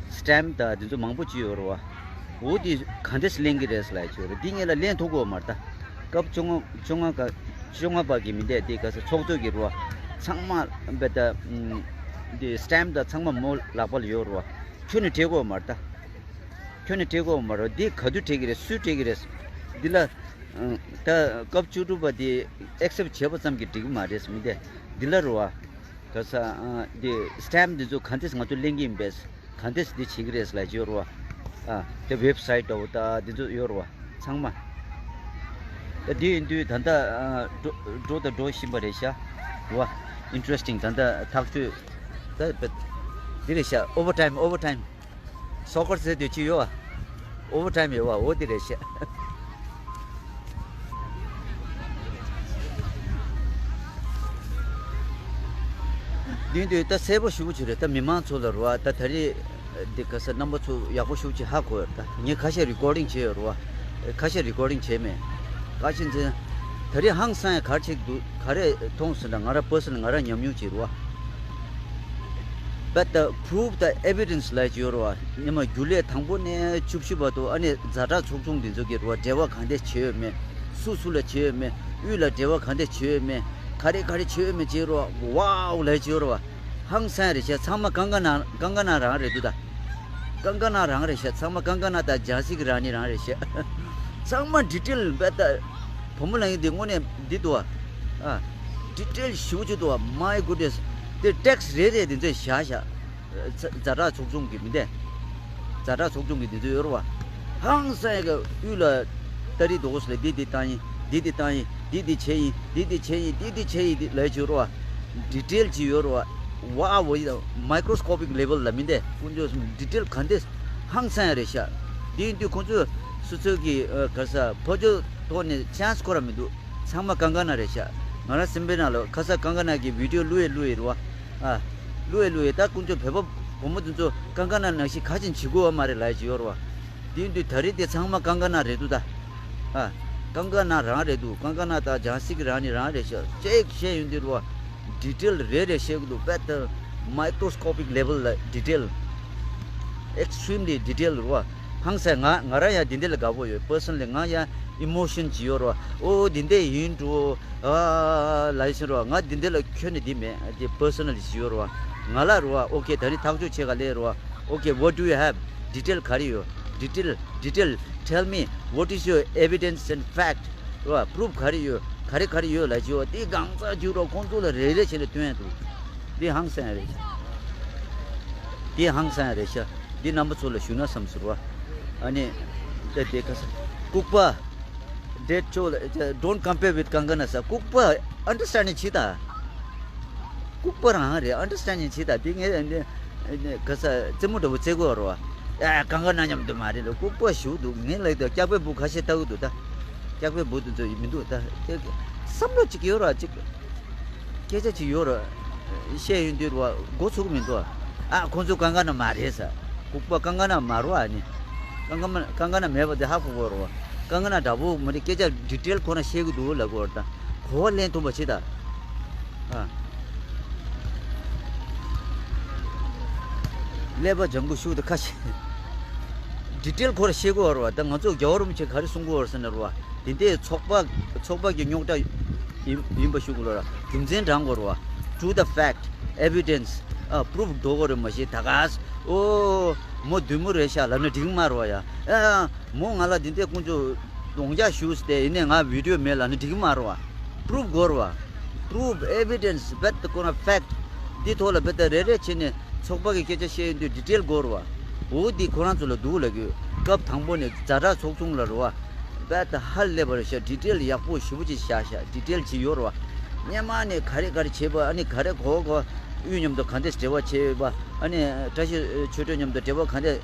སི་ཊེམ་པ་དང་འདི་ཚོ་མང་པོ་ཅིག་ཡོད་རེད་བ། འོ་དེ་ག་འདྲས་ལེན་གྱི་རེད་ལབ་ཀྱི་ཡོད་རེད། འདི་ངེད་ལ་ལེན་ཐུབ་ཀྱི་ཡོད་མ་རེད་ད། སྐབས་བཅོ་ལྔ་བཅོ་ལྔ་ག་བཅོ་ལྔ་པ་གི་མི་འདས་དེ་ག་ས་ཚོགས་གཙོ་གི་རུ་བ་ཚང་མ་བེ་ད་འདི་སི་ཊེམ་པ་དང་ཚང་མ་མོ་ལག་པ་ལ་ཡོད་རུ་བ། ཁྱོན་ནས་སྤྲད་ཀྱི་ཡོད་མ་རེད་ད། ཁྱོན་ནས་སྤྲད་ཀྱི་ཡོད་མ་རེད། འདི་ག་དུས་སྤྲད་ཀྱི་རེད། སུས་སྤྲད་ཀྱི་རེད། འདི་ལ་ད་སྐབས་བཅུ་དྲུག་པ་དེ་ཨེག་སེབ་བྱས་པ་ཙམ་གྱིས་འགྲིག་གི་མ་རེད་མི་འདས། འདི་ལ་རུ་བ། ག་ས་འདི་སི་ཊེམ་པ་འདི་ཚོ་ག་འདྲས་ང་ཚོ་ལེན་གྱི་ཡིན་པས། ག་འདྲས་འདི་བྱེད་ཀྱི་རེད་ལབ་ཀྱི་ཡོད་རེད་བ། ཨ་དེ་ཝེབ་སའིཊ་འདྲ་བོ་ད་འདི་ཚོ་ཡོད་རེད་བ། ཚང་མ། ད་འདི་ཡིན་དུས་ད་ལྟ་འགྲོ་འགྲོ་དང་འགྲོ་བཞིན་པ་རེད་ཤག་རེད་བ། ཨིན་ཊི་རེ་སི་ཊིང་། ད་ལྟ་ཐག་གཅོད་ད་འདི་རེད་ཤག་ཨོ་ཝར་ཊའིམ། ཨོ་ཝར་ཊའིམ། སོ་ཀར་ཟེར་དུས་ཅི་ཡོད་བ། ཨོ་ཝར་ཊའིམ་ཡོད་བ། འོ་དེ་རེད་ཤག་དེ་དུས་ད་གསལ་པོ་ཞེ་པོ་ཅིག་རེད། ད་མི་མང་ཚོ་ལ་རེད་བ། ད་ད་རེས་འདི་ག་ས་རྣམ་པ་ཚོ་ཡག་པོ་ཞེ་པོ་ཅིག་ཧ་གོ་ཡོད་རེད། ད་ངས་ཁ་ཤས་རི་ཀོར་ཌིང་བྱས་ཡོད་རེད་བ། ཁ་ཤས་རི་ཀོར་ཌིང་བྱས་མེད། ཁ་ཤས་འཛིན། ད་རེས་ཧང་སང་ཡ་ག་རེ་བྱེད་ཀྱི་འདུག་ག་རེ་མཐོང་སོང་ན། ང་ར་པར་སོ་ནལ་ང་ར་ཉམས་མྱོང་ཅིག་རེད་བ། But the proof, the evidence ལབ་ཀྱི་ཡོད་རེད་བ། ཉི་མ་རྒྱུན་ལས་དང་པོ་ནས་བཅུ་བཞི་བར་དུ་ཨ་ནི་ཛ་དྲག་ཚོགས་ཆུང་འདི་ཚོ་གིས་རེད་བ། འབྲེལ་བ་གང་འདྲས་བྱས་ཡོད་མེད། སུ་སུ་ལ་བྱས་ཡོད་མེད། དབུས་ལ་འབྲེལ་བ་གང་འདྲས་བྱས་ཡོད་མེད། ག་རེ་ག་རེ་བྱས་ཡོད་མེད་བྱས་རེད་བ། ཝའོ་ལབ་ཀྱི་ཡོད་རེད་བ། ཧང་སང་རེད་ཤག་ཚང་མ་ཀང་ཀ་ན་ཀང་ཀ་ན་རང་རེད་འདུག་ད། ཀང་ཀ་ན་རང་རེད་ཤག་ཚང་མ་ཀང་ཀ་ན་དང་ཇཱན་སི་གི་ར་ཎི་རང་རེད་ཤག་ཚང་མ་ཌི་ཊེལ་བེ་ད། བུ་མོ་ལ་ཡིན་དེ་དངོས་གནས་འདི་འདུག་བ། ཨ། ཌི་ཊེལ་ཞེ་པོ་ཅིག་འདུག་བ། མའི་གུ་ཌི་ནེ་སི། དེ་ཊེག་སི་རེ་རེ་དེ་ཚོས་བཞག་བཞག་ཛ་དྲག་ཚོགས་ཆུང་གི་མི་འདས། ཛ་དྲག་ཚོགས་ཆུང་གི་འདི་ཚོ་ཡོད་རེད་བ། ཧང་སང་ཡ་གི་དབུས་ལ་ཏ་རིག་དོ་གོ་སི་ལ་འདི་འདི་བཏང་ཡིན། འདི་འདི་བཏང་ཡིན། འདི་འདི་བྱས་ཡིན། འདི་འདི་བྱས་ཡིན། འདི་འདི་བྱས་ཡིན། འདི་ལབ་ཀྱི་ཡོད་རེད་བ། ཌི་ཊེལ་ཅིག་ཡོད་རེད་བ། ཝའོ། མའི་ཀྲོ་སི་ཀོ་པིག་ལེ་ཝལ་ལ་མི་འདས། དཀོན་མཆོག་གསུམ། ཌི་ཊེལ་ག་འདྲས་ཧང་སང་ཡ་རེད་ཤག་འདི་ཡིན་དུས་ཁོང་ཚོས་སོ་སོའི་གི་ཨ་ག་ས་ཕོ་ཅོ་ཐོག་ནས་ཆན་སི་ཁོ་ར་མི་འདུག་ཚང་མ་ཀང་ཀ་ན་རེད་ཤག་ང་རང་སེམས་པའི་ནང་ལ་ཁ་ས་ཀང་ཀ་ན་གི་བི་ཌི་ཡོ་བླུགས་ཡས་བླུགས་ཡས་རེད་བ། ཨ། བླུགས་ཡས་བླུགས་ཡས། ད་དཀོན་མཆོག་བོད་པ་བུ་མོ་དེ་ཚོ་ཀང་ཀ་ན་ནང་བཞིན་ག་ཅིག་བྱེད་དགོས་བ་མ་རེད་ལབ་ཀྱི་ཡོད་རེད་བ། དེ་ཡིན་དུས་ད་རེས་དེ་ཚང་མ་ཀང་ཀ་ན་རེད་འདུག་ད། ཨ། ཀང་ཀ་ན་རང་རེད་འདུག་ཀང་ཀ་ན་དང་ཇང་སི་གི་རང་ནི་རང་རེད་ཤག་ཅེག་བཤད་ཡོང་དུས་རུ་བ། ཌི་ཊེལ་རེ་རེ་བཤད་གི་འདུག་དཔེ་ད་མའི་ཀྲོ་སི་ཀོ་པིག་ལེ་ཝལ་ལ་ཌི་ཊེལ། ཨེག་སི་ཊི་རིམ་ལི་ཌི་ཊེལ་རུ་བ། ཧང་སང་ང་ང་རང་ཡང་འདི་འདྲ་ལ་དགའ་པོ་ཡོད། པར་སོ་ནལ་ལི་ང་ཡང་ཨི་མོ་ཤན་ཅིག་ཡོད་རུ་བ། ཨོ་འདི་འདྲ་ཡིན་འགྲོ། ཨ་ལ་ཡི་ཤིན་རུ་བ། ང་འདི་འདྲ་ལ་ཁྱོན་ནས་འདི་མེད། འདི་པར་སོ་ནལ་ཅིག་ཡོད་རུ་བ། ང་ལ་རུ་བ། ཨོ་ཀེ། ད་ནི་ཐག་གཅོད་བྱེད་ག་ལེ་རུ་བ། Okay, what do you have? ཌི་ཊེལ་ག་རེ་ཡོད། ཌི་ཊེལ། ཌི་ཊེལ། Tell me, what is your evidence and fact? རོ། པུ་རུབ་ག་རེ་ཡོད། ག་རེ་ག་རེ་ཡོད་ལ་ཅོ། དེ་གང་ཚ་རྒྱུ་རོ། ཁོང་ཚོ་ལ་རེ་རེ་བྱས་ནས་སྟོན་ཡ་འདུག་དེ་ཧང་སང་ཡ་རེད་ཤག་དེ་ཧང་སང་ཡ་རེད་ཤག་འདི་རྣམ་པ་ཚོ་ལ་ཞུ་ན་བསམ་ཟེར་བ། ཨ་ནི། ད་དེ་ག་ས། ལྐུགས་པ། Don't compare with Kangana ས། ལྐུགས་པ་ཨན་ཌར་སི་ཊེན་ཌིང་བྱེད་ད། ལྐུགས་པ་རང་རེད། ཨན་ཌར་སི་ཊེན་ཌིང་བྱེད་ད། དེ་ངས་འདི་ག་ས་རྩེད་མོ་འདྲ་པོ་རྩེ་དགོས་རོ། ཨ་ཀང་ཀ་ན་མཉམ་དུ་མ་རེད་ལ། ལྐུགས་པ་ཞུ་འདུག་ངས་ལབ་དུས་སྐྱག་པའི་འབུ་ཁ་ཤས་ལྟ་གི་འདུག་ད། སྐྱག་པའི་འབུ་དེ་ཚོ་མི་འདུག་ད་དེ་བསམ་བློ་གཅིག་ཡོད་ར་གཅིག་སྐད་ཆ་གཅིག་ཡོད་ར། བཤད་ཡོང་དུས་ར་མགོ་ཚུགས་མི་འདུག་ཨ་ཁོང་ཚོ་ཀང་ཀ་ན་མ་རེད་ས། ལྐུགས་པ་ཀང་ཀ་ན་མ་རོ། ཨ་ནི། ཀང་ཀ་མ་ཀང་ཀ་ན་མེད་པ་དེ་ཧ་གོ་གོ་རོ། ཀང་ཀ་ན་འདྲ་པོ་མ་རེད། སྐད་ཆ་ཌི་ཊེལ་ཁོ་ན་བཤད་གི་འདུག་ལབ་གོ་ར། ད་གོ་བ་ལེན་ཐུབ་པ་བྱེད་ད། ཨ། ཀླད་པ་ལྗང་གུ་ཤུགས་དང་ཁ་ཤས། ཌི་ཊེལ་ཁོ་ར་བཤད་གོ་ར་བ། ད་ང་ཚོ་རྒྱལ་བ་རིན་པོ་ཆེ་ག་རེ་གསུང་གོ་ར་ཟེར་ན་ར་བ། དེ་འདྲའི་ཚོགས་པ་ཚོགས་པ་གི་རྙོག་དྲ་ཡིན་ཡིན་པ་ཤུགས་གོ་ར། རྒྱུ་མཚན་དྲང་གོ་ར་བ། To the fact, evidence, ཨ་པུ་རུབ་འགྲོ་གོ་ར། མ་གཞི་ད་ག་ས་ཨོ་མོ་བདུད་མོ་རེད་ཤག་ལབ་ན་འགྲིག་མ་ར་བ་ཡ། ཨ། མོ་ང་ལ་འདི་འདྲའི་ཀུན་སྤྱོད་རྡོག་རྒྱག་ཞུས་ཏེ་ཡིན་ནའི་ང་བི་ཌི་ཡོ་མེད་ལབ་ན་འགྲིག་གི་མ་རེད་བ། པུ་རུབ་དགོས་རེད་བ། པུ་རུབ། ཨེ་བི་ཌེན་སི། བེད་ཁོ་རང་ཕེག་ཊི། འདི་ཐོག་ལ་བེད་ད་རེ་རེ་བྱས་ནས་ཚོགས་པ་གི་སྐད་ཆ་བཤད་ཡོང་དུས་ཌི་ཊེལ་དགོས་རེད་བ། འོ་འདི་ཁོ་རང་ཚོ་ལ་འདུག་ལབ་གི། སྐབས་དང་པོ་ནས་ཛ་དྲག་ཚོགས་ཆུང་ལ་རེད་བ། བེད་ད་ཧ་ལས་པ་རེད་ཤག་ཌི་ཊེལ་ཡག་པོ་ཞེ་པོ་ཅིག་བཞག་ཤག་ཌི་ཊེལ་ཅིག་ཡོད་རེད་བ། སྔོན་མ་ནས་ག་རེ་ག་རེ་བྱས་པ། ཨ་ནི་ག་རེ་གོ་གོ་དབུས་མཉམ་དུ་ག་འདྲས་འབྲེལ་བ་བྱས་ཡོད་པ། ཨ་ནི་བཀྲ་ཤིས་ཆོས་སྒྲོན་མཉམ་དུ་འབྲེལ་བ་ག་འདྲས་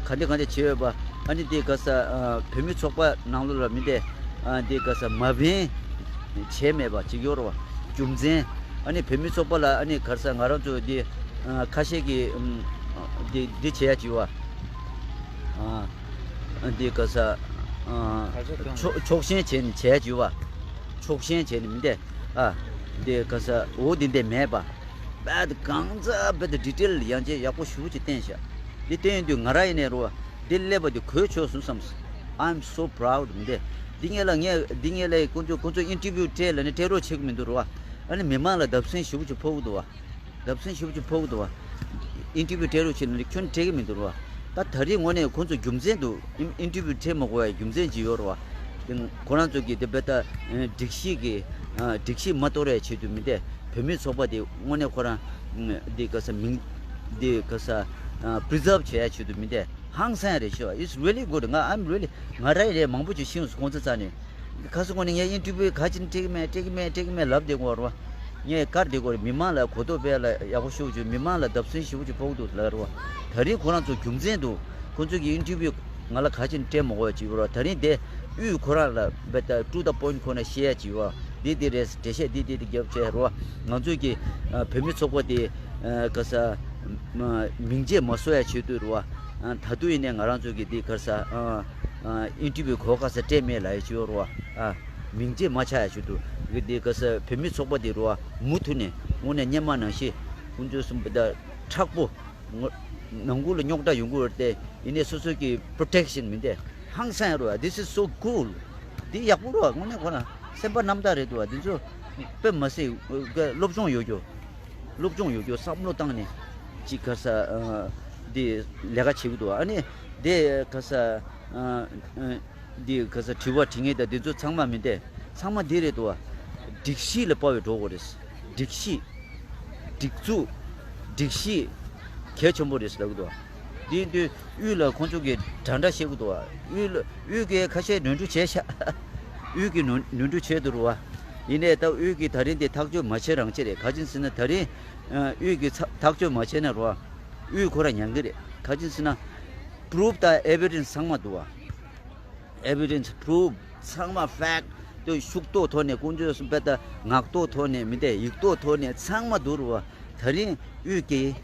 ག་འདྲས་ག་འདྲས་བྱས་ཡོད་པ། ཨ་ནི་དེ་ག་ས་ཨ་བོད་མི་ཚོགས་པ་ནང་ལོགས་ལ་མི་དེ་ཨ་དེ་ག་ས་མ་ཕན་བྱས་མེད་པ་ཅིག་ཡོད་རེད་བ། རྒྱུ་མཚན། ཨ་ནི་བོད་མི་ཚོགས་པ་ལ་ཨ་ནི་ག་ས་ང་རང་ཚོ་དེ་ཨ་ཁ་ཤས་ཀྱིས་ཨམ་དེ་དེ་བྱེད་ཡ་ཅིག་ཡོད་བ། ཨ་དེ་ག་ས་ཨ་ཕྱོགས་ཕྱོགས་ཞེན་བྱས་ནས་བྱེད་ཡ་ཅིག་ཡོད་བ། ཕྱོགས་ཞེན་བྱས་ནས་མི་དེ་ཨ་དེ་ག་ས་འོ་དེ་འདྲས་མེད་པ། བེད་གང་ཚ་བེད་ཌི་ཊེལ་ཡང་ཅིག་ཡག་པོ་ཞེ་པོ་ཅིག་བསྟན་ཤག་འདི་བསྟན་ཡོང་དུས་ང་རང་ཡིན་ནའི་རོ། འདི་ཀླད་པ་འདི་གོ་ཆོག་སོང་བསམ། I'm so proud མི་འདི། འདི་ངས་ལ་ངས་འདི་ངས་ལ་ཁོང་ཚོ་ཁོང་ཚོ་ཨིན་ཊར་བིའུ་སྤྲད་ལབ་ནས་སྤྲད་རོགས་བྱེད་གི་མི་འདུག་རོ། ཨ་ནི་མི་མང་ལ་བརྡབ་གསིག་ཞེ་པོ་ཅིག་ཕོག་གི་འདུག་བ། བརྡབ་གསིག་ཞེ་པོ་ཅིག་ཕོག་གི་འདུག་བ། ཨིན་ཊར་བིའུ་སྤྲད་རོགས་བྱེད་ལབ་ནས་ཁྱོན་སྤྲད་གི་མི་འདུག་རོ། ད་ད་རེས་དངོས་གནས་ཁོང་ཚོ་རྒྱུ་མཚན་འདུག་ཨིན་ཨིན་ཊར་བིའུ་སྤྲད་མ་དགོས་པའི་རྒྱུ་མཚན་ཅིག་ཡོད་རོ། དེ་ཁོ་རང་ཚོ་གིས་དེ་བེད་ད་སྒྲིག་གཞི་གི་སྒྲིག་གཞི་མ་གཏོར་ཡ་ཆེད་དུ་མི་དེ་བོད་མི་ཚོགས་པ་དེ་དངོས་གནས་ཁོ་རང་དེ་ག་ས་མིང་དེ་ག་ས་པི་རི་ཛརབ་བྱེད་ཡ་ཆེད་དུ་མི་དེ་ཧང་སང་ཡ་རེད་ཤག It's really good. ང་I'm really ང་ར་ཡི་རེད། མང་པོ་ཅིག་ཤེས་སོང་ཁོང་ཚོ་རྩ་ནས། ཁ་སང་ངོ་ནས་ངས་ཨིན་ཊར་བིའུ་ག་ཅིག་སྤྲད་གི་མེད་སྤྲད་གི་མེད་སྤྲད་གི་མེད་ལབ་བསྡད་ཀྱི་ཡོད་རེད་བ། ངས་བཀར་བསྡད་ཀྱི་ཡོད་རེད། མི་མང་ལ་གོ་རྟོགས་སྤེལ་ལ་ཡག་པོ་ཞེ་པོ་ཅིག་མི་མང་ལ་བརྡབ་གསིག་ཞེ་པོ་ཅིག་ཕོག་འདུག་ལབ་རེད་བ། ད་རིང་ཁོ་རང་ཚོ་རྒྱུ་མཚན་འདུག་ཁོ་ཚོ་གིས་ཨིན་ཊར་བིའུ་ང་ལ་ག་ཅིག་སྤྲད་མ་དགོས་ཅིག་ཡོད་རེད་བ། ད་རིང་དེ་དབུས་ཁོ་རང་ལ་བེད་ད་to the point ཁོ་ན་བཤད་ཡ་ཅིག་ཡོད་རེད་བ། འདི་འདི་རེད། འགྲེལ་བཤད་འདི་འདི་འདི་རྒྱབ་བྱས་རེད་བ། ང་ཚོ་གི་བོད་མི་ཚོགས་པ་དེ་ག་ས་མིང་རྗེས་མ་བཟོ་ཡ་ཆེད་དུ་རེད་བ། ད་དུང་ཡིན་ནའི་ང་རང་ཚོ་གི་འདི་ག་ས་ཨིན་ཊར་བིའུ་གོ་ག་ས་སྤྲད་མེད་ལབ་ཡ་ཅིག་ཡོད་རེད་བ། མིང་རྗེས་མ་ཆགས་ཡ་ཆེད་དུ་གི་འདི་ག་ས་བོད་མི་ཚོགས་པ་འདི་རུ་བ་མུ་མཐུད་ནས་དངོས་གནས་སྔོན་མ་ནང་བཞིན་ཀུན་སྤྱོད་གསུམ་པ་དང་མཁྲེགས་པོ་ནང་ཁུལ་ལ་རྙོག་དྲ་ཡོང་གི་ཡོད་རེད་དེ། ཡིན་ནའི་སོ་སོ་གི་པྲོ་ཊེག་ཤན་མིན་ཏེ་ཧང་སང་ཡ་རུ་བ། This is so cool. འདི་ཡག་པོ་རུ་བ། དངོས་གནས་ཁོ་ན་སེམས་པ་རྣམ་དག་རེད་འདུག་བ། འདི་ཚོ་དཔེ་མ་སྲིད་སློབ་སྦྱོང་ཡོད་རྒྱུ། སློབ་སྦྱོང་ཡོད་རྒྱུ་བསམ་བློ་བཏང་ནས་ཅིག་ག་ས་འདི་ལས་ཀ་བྱེད་ཀྱི་འདུག་ཨ་ནི་འདི་ག་ས་འདི་ག་ས་དྲི་བ་དྲི་ངེས་དང་འདི་ཚོ་ཚང་མ་མིན་ཏེ་ཚང་མ་འདི་རེད་འདུག་བ། སྒྲིག་གཞི་ལ་དཔའ་བའི་འགྲོ་དགོས་རེད། སྒྲིག་གཞི། སྒྲིག་འཛུགས། སྒྲིག་གཞི་གལ་ཆེན་པོ་རེད་ཟེར་ལབ་ཀྱི་འདུག་བ། འདི་འདི་དབུས་ལ་ཁོང་ཚོ་གིས་འདྲ་འདྲ་བཤད་ཀྱི་འདུག་བ། དབུས་ལ་དབུས་ཀྱི་ཁ་ཤས་ནོར་འཁྲུལ་བྱས་ཤག་དབུས་ཀྱི་ནོར་ནོར་འཁྲུལ་བྱས་འདུག་རུ་བ། ཡིན་ནའི་ད་དབུས་ཀྱི་ད་རིང་འདི་ཐག་གཅོད་མ་བྱས་རང་བྱས་རེད། ག་ཅི་ཟེར་ན་ད་རིང་དབུས་ཀྱི་ཐག་གཅོད་མ་བྱས་ན་རུ་བ། དབུས་ཁོ་རང་ཉན་གི་རེད། ག་ཅི་ཟེར་ན་པུ་རུབ་དང་ཨེ་བི་ཌེན་སི་ཚང་མ་འདུག་བ། ཨེ་བི་ཌེན་སི། པུ་རུབ་ཚང་མ་ཕེག་ཊི། ཤུགས་རྟོགས་ཐོག་ནས་ཀུན་སྤྱོད་གསུམ་པ་དང་ངག་ཐོག་ཐོག་ནས་མི་འདས་ཡིག་ཐོག་ཐོག་ནས་ཚང་མ་འདུག་རུ་བ། ད་རིང་དབུས་ཀྱིས་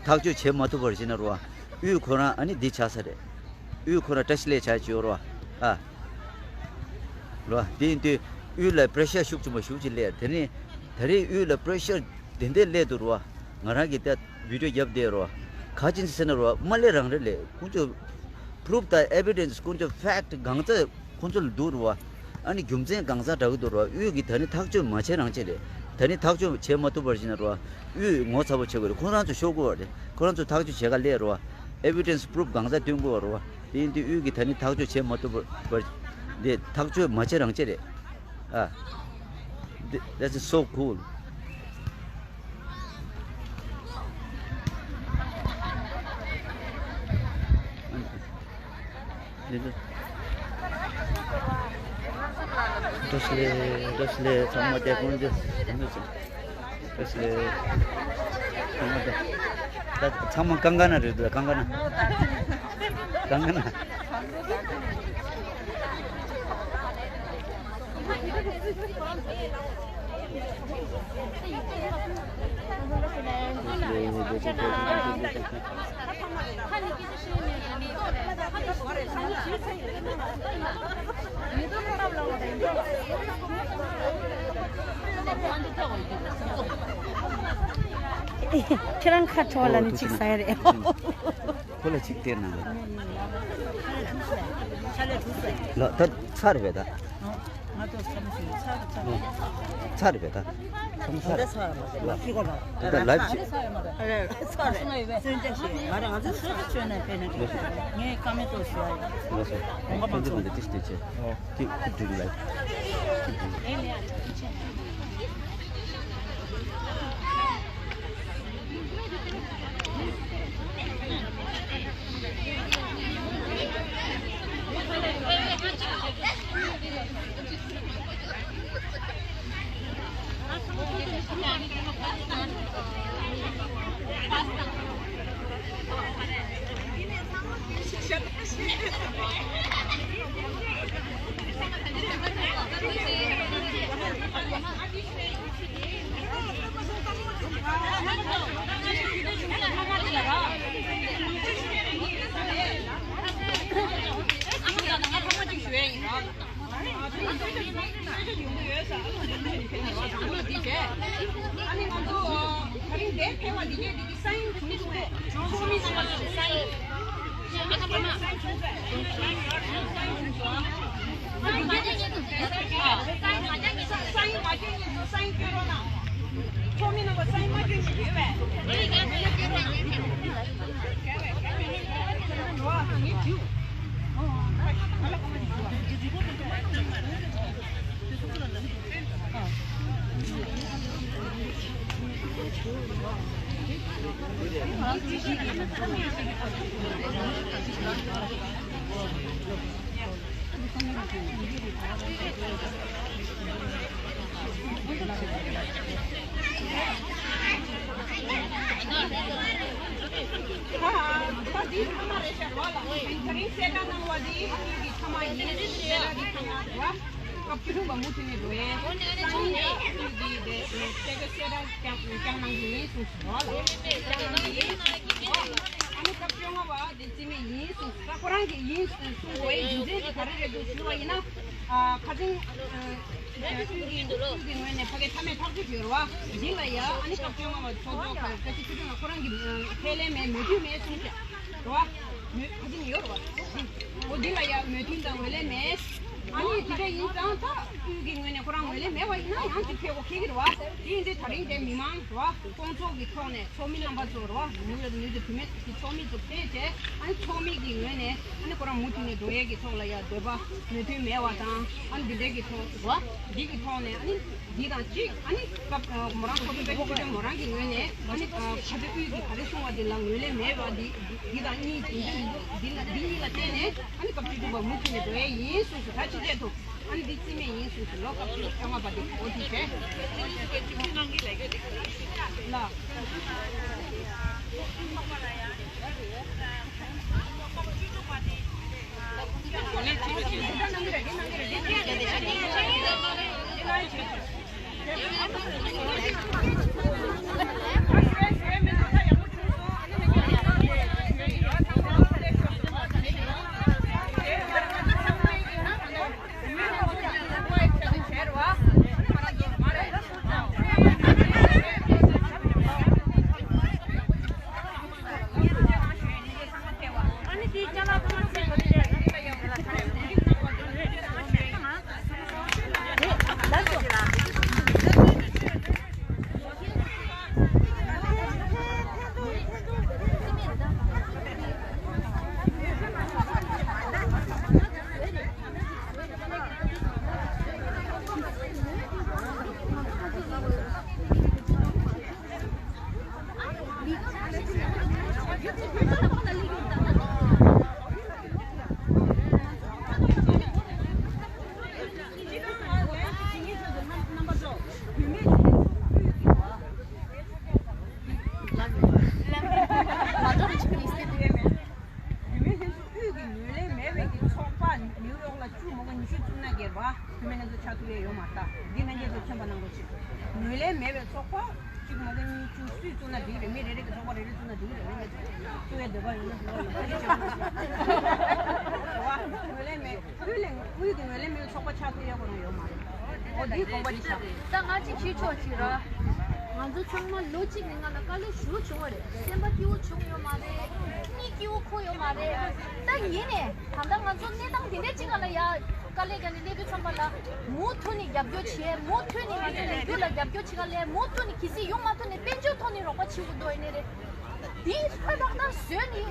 ཐག་གཅོད་བྱེད་མ་ཐུབ་པར་བྱས་ན་རུ་བ། དབུས་ཁོ་རང་ཨ་ནི་འདི་ཆགས་ས་རེད། དབུས་ཁོ་རང་བཀྲ་ཤིས་ལས་བྱ་བྱེད་རུ་བ། ཨ། རོ། དེ་ཡིན་དུས་དབུས་ལ་པེ་རེ་ཤར་ཤུགས་ཆེན་པོ་ཞེ་པོ་ཅིག་སླེབས། དེ་ནས་ད་རེས་དབུས་ལ་པེ་རེ་ཤར་དེ་འདྲ་སླེབས་འདུག་རོ། ང་རང་གིས་ད་བི་ཌིའོ་བརྒྱབ་བསྡད་རོ། ག་ཅི་ཟེར་ན་རོ། མ་སླེབས་རང་རེད་ལས། ཁོང་ཚོ་པུ་རུབ་དང་ཨེ་བི་ཌེན་སི། ཁོང་ཚོ་ཕེག་ཊི་གང་ཚ་ཁོང་ཚོ་ལ་འདུག་རོ། ཨ་ནི་རྒྱུ་མཚན་གང་ཟག་འདྲ་གི་འདུག་རོ། དབུས་ཀྱིས་ད་ནི་ཐག་གཅོད་མ་བྱས་རང་བྱས་རེད། ད་ནི་ཐག་གཅོད་བྱེད་མ་ཐུབ་པར་བྱས་ན་རོ། དབུས་ངོ་ཚ་པོ་བྱེད་དགོས་རེད། ཁོ་རང་ཚོ་ཤོར་དགོས་པ་རེད། ཁོ་རང་ཚོ་ཐག་གཅོད་བྱེད་ག་སླེབས་རོ། ཨེ་བི་ཌེན་སི་པུ་རུབ་གང་ཟག་སྟོན་དགོས་པ་རོ། དེ་ཡིན་དུས་དབུས་ཀྱིས་ད་ནི་ཐག་གཅོད་བྱེད་མ་ཐུབ་པར་འདི་ཐག་གཅོད་མ་བྱས་རང་བྱས་རེད། ཨ། Th- That's so cool. བཀྲ་ཤིས་བཀྲ་ཤིས་ཚང་མ་བདེ་པོ་འདུག་བཀྲ་ཤིས་ཚང་མ་བདེ། ད་ཚང་མ་ཀང་ཀ་ན་རེད་འདུག་ཀང་ཀ་ན། ཀང་ཀ་ན། ཁྱེད་རང་ཁ་ཁྲོ་ལ་ནི་ཅིག་ཟ་ཡ་རེད། ཁོ་ལ་ཅིག་སྟེར་ན། ལ་ད་ཚར་བས་ད། ཚར་བས་ད། ཚར་ཚར་ལ་ཁྱི་གོ་ལ་ད་ལབ་ཅིག་ཚར་རེད། སོན་ཅག་ཞིག་ང་རང་ང་ཚོ་སོ་སོ་བཅོས་ན་ཕན་ན་ཅིག་ངས་ཀ་མེད་ཏོ་ཞུ་ཡ་ཡིན། ལོ་སོ། ཁོང་ཚོ་མ་འདི་ཏིས་ཏི་ཆེ། ཁྱི་ཁྱི་སྒྲུང་ལ། ཁྱི་སྒྲུང་། ཁོ་རང་གིས་ཡིན་གསུངས་དགོས་ཡའི་རྒྱུ་མཚན་དེ་ག་རེ་རེད་འདུག་ཞུ་བ་ཡིན་ན། ཨ། ཁ་སང་། ཨ། དབུས་ཀྱི་དབུས་ཀྱི་ངོས་ནས་ཕ་གིའི་མཐའ་མའི་ཐག་གཅོད་བྱས་རེད་བ། འདི་ལ་ཡ་ཨ་ནི་སྐབས་བཅོ་ལྔ་པ་ཚོགས་གཙོ་ཁ་བཀྲ་ཤིས་ཆོས་སྒྲོན་ལགས་ཁོ་རང་གིས་ཁས་ལེན་མེད། མོས་མཐུན་མེད་གསུངས་ཤག་རེད་བ། མོས་ཁ་སང་ཡོད་རེད་བ། འོ་འདི་ལ་ཡ་མོས་མཐུན་དང་ངོས་ལེན་མེད། ཨ་ནི་དེ་འདྲ་ཡིན་ཙང་ད་དབུས་ཀྱི་ངོས་ནས་ཁོ་རང་ངོས་ལེན་མེད་པ་ཡིན་ན་ཡང་ཅིག་ཕེབས་དགོས་ཁེལ་གྱི་རེད་བ། དེ་ཡིན་དུས་ད་རིང་དེ་མི་མང་རེད་བ། སྐོང་ཚོགས་ཀྱི་ཐོག་ནས་ཚོགས་མི་རྣམ་པ་ཚོ་རེད་བ། ནུས་ཡོད་ནུས་ཀྱི་བུད་མེད་ཀྱི་ཚོགས་མི་ཚོ་ཕེབས་བྱས་ཨ་ནི་ཚོགས་མི་གི་ངོས་ནས་ཨ་ནི་ཁོ་རང་མུ་མཐུད་ནས་འགྲོ་ཡས་ཀྱི་ཐོག་ལ་ཡ་འདོད་པ་མོས་མཐུན་མེད་པ་དང་ཨ་ནི་འདི་འདྲའི་གི་ཐོག་རེད་བ། འདི་གི་ཐོག་ནས་ཨ་ནི་འདི་དང་གཅིག་ཨ་ནི་སྐབས་མོ་རང་ཚོགས་གཙོ་པད་ཆོས་སྒྲོན་མོ་རང་གི་ངོས་ནས་ཨ་ནི་ཕ་དེ་དབུས་ཀྱི་ག་རེ་གསུངས་པ་འདི་ལ་ངོས་ལེན་མེད་པ་འདི་འདི་དང་གཉིས་འདི་འདི་འདི་ལ་འདི་གཉིས་ལ་བརྟེན་ནས་ཨ་ནི་སྐབས་བཅུ་དྲུག་པ་མུ་མཐུད་ནས་འགྲོ་ཡས་ཡིན་གསུངས་སོ། ད་ཕྱི་རྒྱལ་དུ། ཨ་ནི་འདི་རྩིས་མེད་ཡིན་གསུངས་སོ། ལོ་སྐབས་བཅུ་ལྔ་པ་འདི་འོ་དེ་བྱས། ལ། མེད་པའི་ཚོགས་པ་གཅིག་མ་གཏོགས་གཉིས་བཅུ་སུས་བཙུགས་ན་འགྲིག་རེད། མི་རེ་རེ་གི་ཚོགས་པ་རེ་རེ་བཙུགས་ན་འགྲིག་རེད། རེད་མི་བཙུགས་བཙུགས་ཡའི་འདོད་པ་ཡོད་ན་བཙུགས་ཡ་ལ་ངོས་ལེན་མེད། དབུས་ལས་དབུས་ཀྱི་ངོས་ལེན་མེད་པའི་ཚོགས་པ་ཆགས་ཐུབ་ཡ་ཁོ་རང་ཡོད་མ་རེད། འོ་འདིའི་དགོངས་པ་འདི་ཆགས། ད་ང་གཅིག་ཞུས་ཆོག་ཅིག་ར། ང་ཚོ་ཚང་མ་ལོ་གཅིག་ནས་ང་ལ་དཀའ་ལས་ཞེ་པོ་བྱུང་བ་རེད། སེམས་པ་སྐྱིད་པོ་བྱུང་ཡོད་མ་རེད། གཉིད་སྐྱིད་པོ་ཁུག་ཡོད་མ་རེད། ད་ཡིན་ནས་ད་ལྟ་ང་ཚོ་གནས་སྟངས་དེ་འདྲའི་གཅིག་ག་ལ་ཡ་དཀའ་ལས་བརྒྱབ་ནས་སླེབས་དུས་ཙམ་པ་ལ་མུ་མཐུད་ནས་རྒྱབ་སྐྱོར་བྱེད། མུ་མཐུད་ནས་ང་ཚོ་ལས་འགུལ་ལ་རྒྱབ་སྐྱོར་བྱེད་ག་ལས། མུ་མཐུད་ནས་གལ་སྲིད་ཡོང་མ་ཐུབ་ནས་དཔལ་འབྱོར་ཐོག་ནས་རོགས་པ་བྱེད་དགོས་འདུག་ཡིན་ནའི་རེད། དེ་ཧ་ལག་ན་བཟོས་ནས་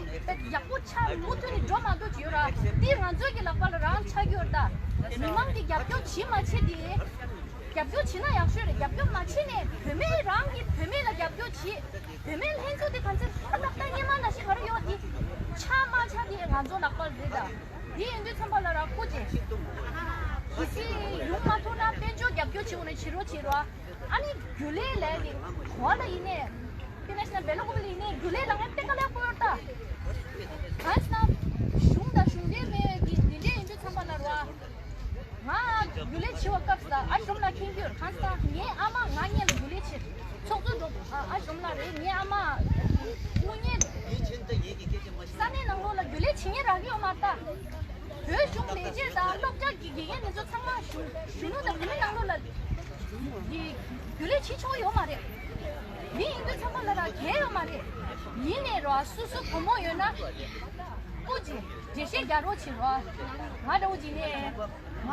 ཡག་པོ་ཆགས་མུ་མཐུད་ནས་འགྲོ་མ་འདུག་ཅིག་ཡོད་ར། དེ་ང་ཚོའི་གི་ལག་པ་ལ་རང་ཆགས་ཀྱི་ཡོད་ར། ད་མི་མང་གིས་རྒྱབ་སྐྱོར་བྱེད་མ་བྱེད་དེ། རྒྱབ་སྐྱོར་བྱེད་ན་ཡག་ཤོས་རེད། རྒྱབ་སྐྱོར་མ་བྱེད་ནས་བུད་མེད་རང་གིས་བུད་མེད་ལ་རྒྱབ་སྐྱོར་བྱེད། བུད་མེད་ལྷན་ཚོགས་དེ་ག་ཚོད་ཧ་ལག་ད་སྔོན་མ་ནང་བཞིན་ག་རེ་ཡོད་དེ། ཆགས་མ་ཆགས་དེ་ང་ཚོ་ལག་པ་ལ་རེད་ད། དེ་ཡིན་དུས་ཙམ་པ་ལ་ར་སྐུ་མཁྱེན། གལ་སྲིད་ཡོང་མ་ཐུབ་ན་དཔལ་འབྱོར་རྒྱབ་སྐྱོར་བྱེད་དགོས་ན་བྱེད་རོགས་བྱེད་རོགས། ཨ་ནི་རྒྱུན་ལས་ལས་ནི་གོ་ལ་ཡིན་ནས། དེ་ནས་ན་བེ་ལོ་ཀོ་བེ་ལ་ཡིན་ནས་རྒྱུན་ལས་ལ་ངས་གཏན་འཁེལ་ཡག་པོ་ཡོད་ད། གང་ཟེར་ན་གཞུང་དང་གཞུང་འབྲེལ་མེད་ཀྱི་འདི་འདྲས་ཡིན་དུས་ཙམ་པ་ལ་ར། ང་རྒྱུན་ལས་བྱེད་པ་སྐབས་སུ་ཨ་ཞོམ་ལ་མཁྱེན་རྒྱུ་ཡོད། གང་ཟེར་ན་ངའི་ཨ་མ་ང་གཉིས་ལ་རྒྱུན་ལས་བྱེད། ཚོགས་གཙོ་འགྲོ་ཨ་ཞོམ་ལ་རེད། ངའི་ཨ་མ་དངུལ་གཉེར་རེད། ས་གནས་ནང་ལོགས་ལ་རྒྱུན་ལས་བྱེད་མཁན་རག་གི་ཡོད་མ་རེད་ད། བོད་གཞུང་ལས་བྱེད་དང་སློབ་གྲྭ་གི་དགེ་རྒན་དེ་ཚོ་ཚང་མ་གཞོན་གཞོན་ནུ་དང་བུད་མེད་ནང་ལོགས་ལ་གི་རྒྱུན་ལས་བྱེད་ཆོག་ཡོད་མ་རེད། མི་ཡིན་དུས་ཚང་མ་ལ་ར་གལ་ཡོད་མ་རེད། ཡིན་ནའི་རོ་སུ་སུ་བུ་མོ་ཡོད་ན་སྐུ་མཁྱེན་འགྲེལ་བཤད་རྒྱག་རོགས་བྱེད་རོ། ང་འདྲ་བོ་ཅིག་ནས་ང་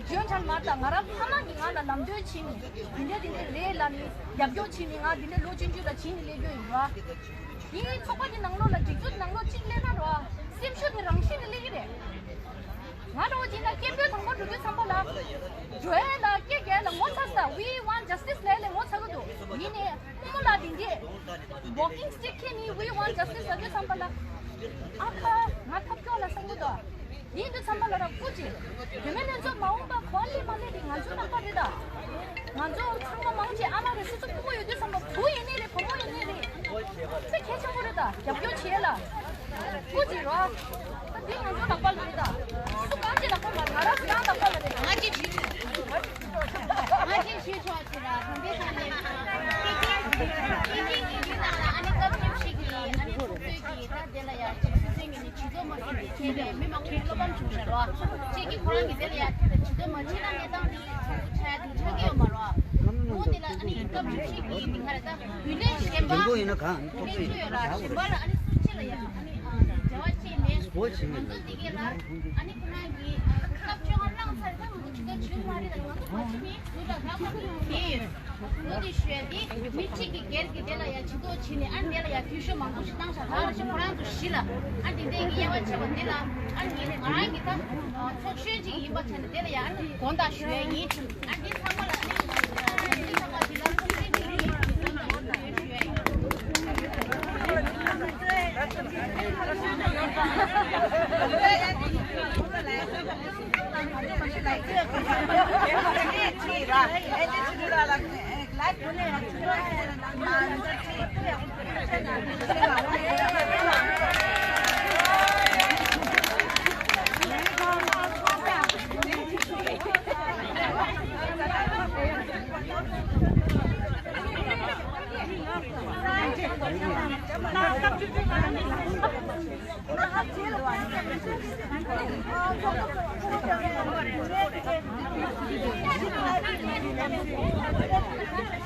འཇོན་ཐང་མ་དང་ང་རང་ཕ་མ་གིས་ང་ལ་ལམ་སྟོན་བྱས་ནས་འདི་འདྲ་འདི་འདྲ་རེད་ལབ་ནས་རྒྱབ་སྐྱོར་བྱས་ནས་ང་འདི་འདྲ་ལོ་ཆུང་ཆུང་ལ་བྱས་ནས་སླེབས་རྒྱུ་ཡིན་རོ། དེའི་ཚོགས་པ་དེ་ནང་ལོགས་ལ་སྒྲིག་འཛུགས་ནང་ལོགས་གཅིག་སླེབས་ན་རོ། སེམས་ཤུགས་དེ་རང་བཞིན་ནས་སླེབས་ཀྱི་རེད། ང་འདྲ་བོ་ཅིག་ན་སྐད་འབོད་དང་པོ་འགྲོ་དུས་ཙམ་པ་ལ། འགྲོ་ཡ་ལ་སྐད་རྒྱག་ལ་ངོ་ཚ་ས། We want justice ལབ་ལ་ངོ་ཚ་གི་འདུག་ཡིན་ནའི་སྔོན་མོ་ལ་དེ་འདྲས་walking stick ཁྱེར་ནས་We want justice ལབ་དུས་ཙམ་པ་ལ། ཨ་ཁ་ང་ཐབས་སྐྱོ་ལ་བསམ་གི་འདུག་ཡིན་དུས་ཚང་མ་ལ་ར་སྐུ་མཁྱེན། བུད་མེད་ལྷན་ཚོགས་མ་འོངས་པ་གོ་ལེ་མ་ལེ་རེད། ང་ཚོ་ནང་པ་རེད་ད། ང་ཚོ་ཚང་མ་མང་ཆེ་ཨ་མ་རེད། སོ་སོ་སྤུ་གུ་ཡོད་དུས་ཚང་མ་བུ་ཡིན་ནི་རེད། བུ་མོ་ཡིན་ནི་རེད། དཔེ་གལ་ཆེན་པོ་རེད་ད། རྒྱབ་སྐྱོར་བྱེད་ལ། སྐུ་མཁྱེན་རོ། ད་འདི་ང་ཚོ་ནང་པ་ལ་རེད་ད། སུ་གང་གི་ནང་པ་ལ་ང་རང་སུ་གང་ནང་པ་ལ་རེད། ང་གཅིག་ཞུས་ཆོག་ང་གཅིག་ཞུས་ཆོག་ཅེས་ར། དམ་པའི་ས་ནས་སྐད་ཆ་སྐད་ཆ་གི་ཡུལ་ནང་ལ་ཨ་ནི་སྐབས་ཅིག་ཞིག་གི་ཨ་ནི་ཚོགས་གཙོས་ཀྱི་ད་དེ་ལ་ཡ་ཅིག་སུ་སེང་གི་ནི་ཇུས་གཏོགས་མ་ཟིན་པའི་ཁྱེད་ལས་མི་མང་པོའི་བློ་ཕམ་བྱུང་ཤག་རོ། ཁྱེད་ཀྱིས་ཁོ་རང་གི་དེ་ལ་ཡ་ཇུས་གཏོགས་མ་བྱེད་ན་གནས་སྟངས་འདི་ཆགས་ཡ་དེ་ཆགས་ཀྱི་ཡོད་མ་རོ། འོ་དེ་ལ་ཨ་ནི་སྐབས་ཅིག་ཅིག་གི་མི་ཁ་རེ་ད་རྒྱུན་ལས་གཞན་པ་རྒྱུན་པོ་ཡིན་ན་གང་ཐུག་ཚོད་ཡོད་ར། གཞན་པ་ལ་ཨ་ནི་སུ་ཅི་ལ་ཡ་ཨ་ནི་འབྲེལ་བ་ཅིག་མེད། ང་ཚོ་འདི་གས་ལ་ཨ་ནི་ཁོ་རང་གི་སྐབས་བཅོ་ལྔ་བླངས་ཚར་ད་ང་ཚོ་ཇུས་གཏོགས་བྱུང་མ་རེད། ད་ང་ཚོ་ག་ཅི་མི་ཟུར་ལ་རག་མ་ཐུབ་དེ་ཡོད། འོ་དེ་ཞུ་ཡ་དེ་མི་གཅིག་གིས་སྒེར་གྱི་དེ་ལ་ཡ་ཇུས་གཏོགས་བྱས་ནས་ཨ་ནི་དེ་ལ་ཡ་འཐུས་ཤོར་མང་པོ་ཞིག་བཏང་ཤག་ད་ལ་ཞིག་ཁོ་རང་ཚོ་གཞི་ལ་ཨ་ནི་དེ་འདྲའི་གི་དབྱེ་བ་ཕྱེ་བ་དེ་ལ་ཨ་ནི་ང་རང་གི་ད་ཚོགས་གཞོན་ཅིག་ཡིན་པ་ཆ་ནས་དེ་ལ་ཡ་ཨ་ནི་དགོངས་དག་ཞུ་ཡ་ཡིན། ཨ་ནི་ཚང་མ་ལ་ཨ་ནི་ཚང་མ་དེ་ལ་ཚོགས་གཞོན་ཅིག་ཡིན་དགོངས་དག་ཞུ་ཡ་ཡིན།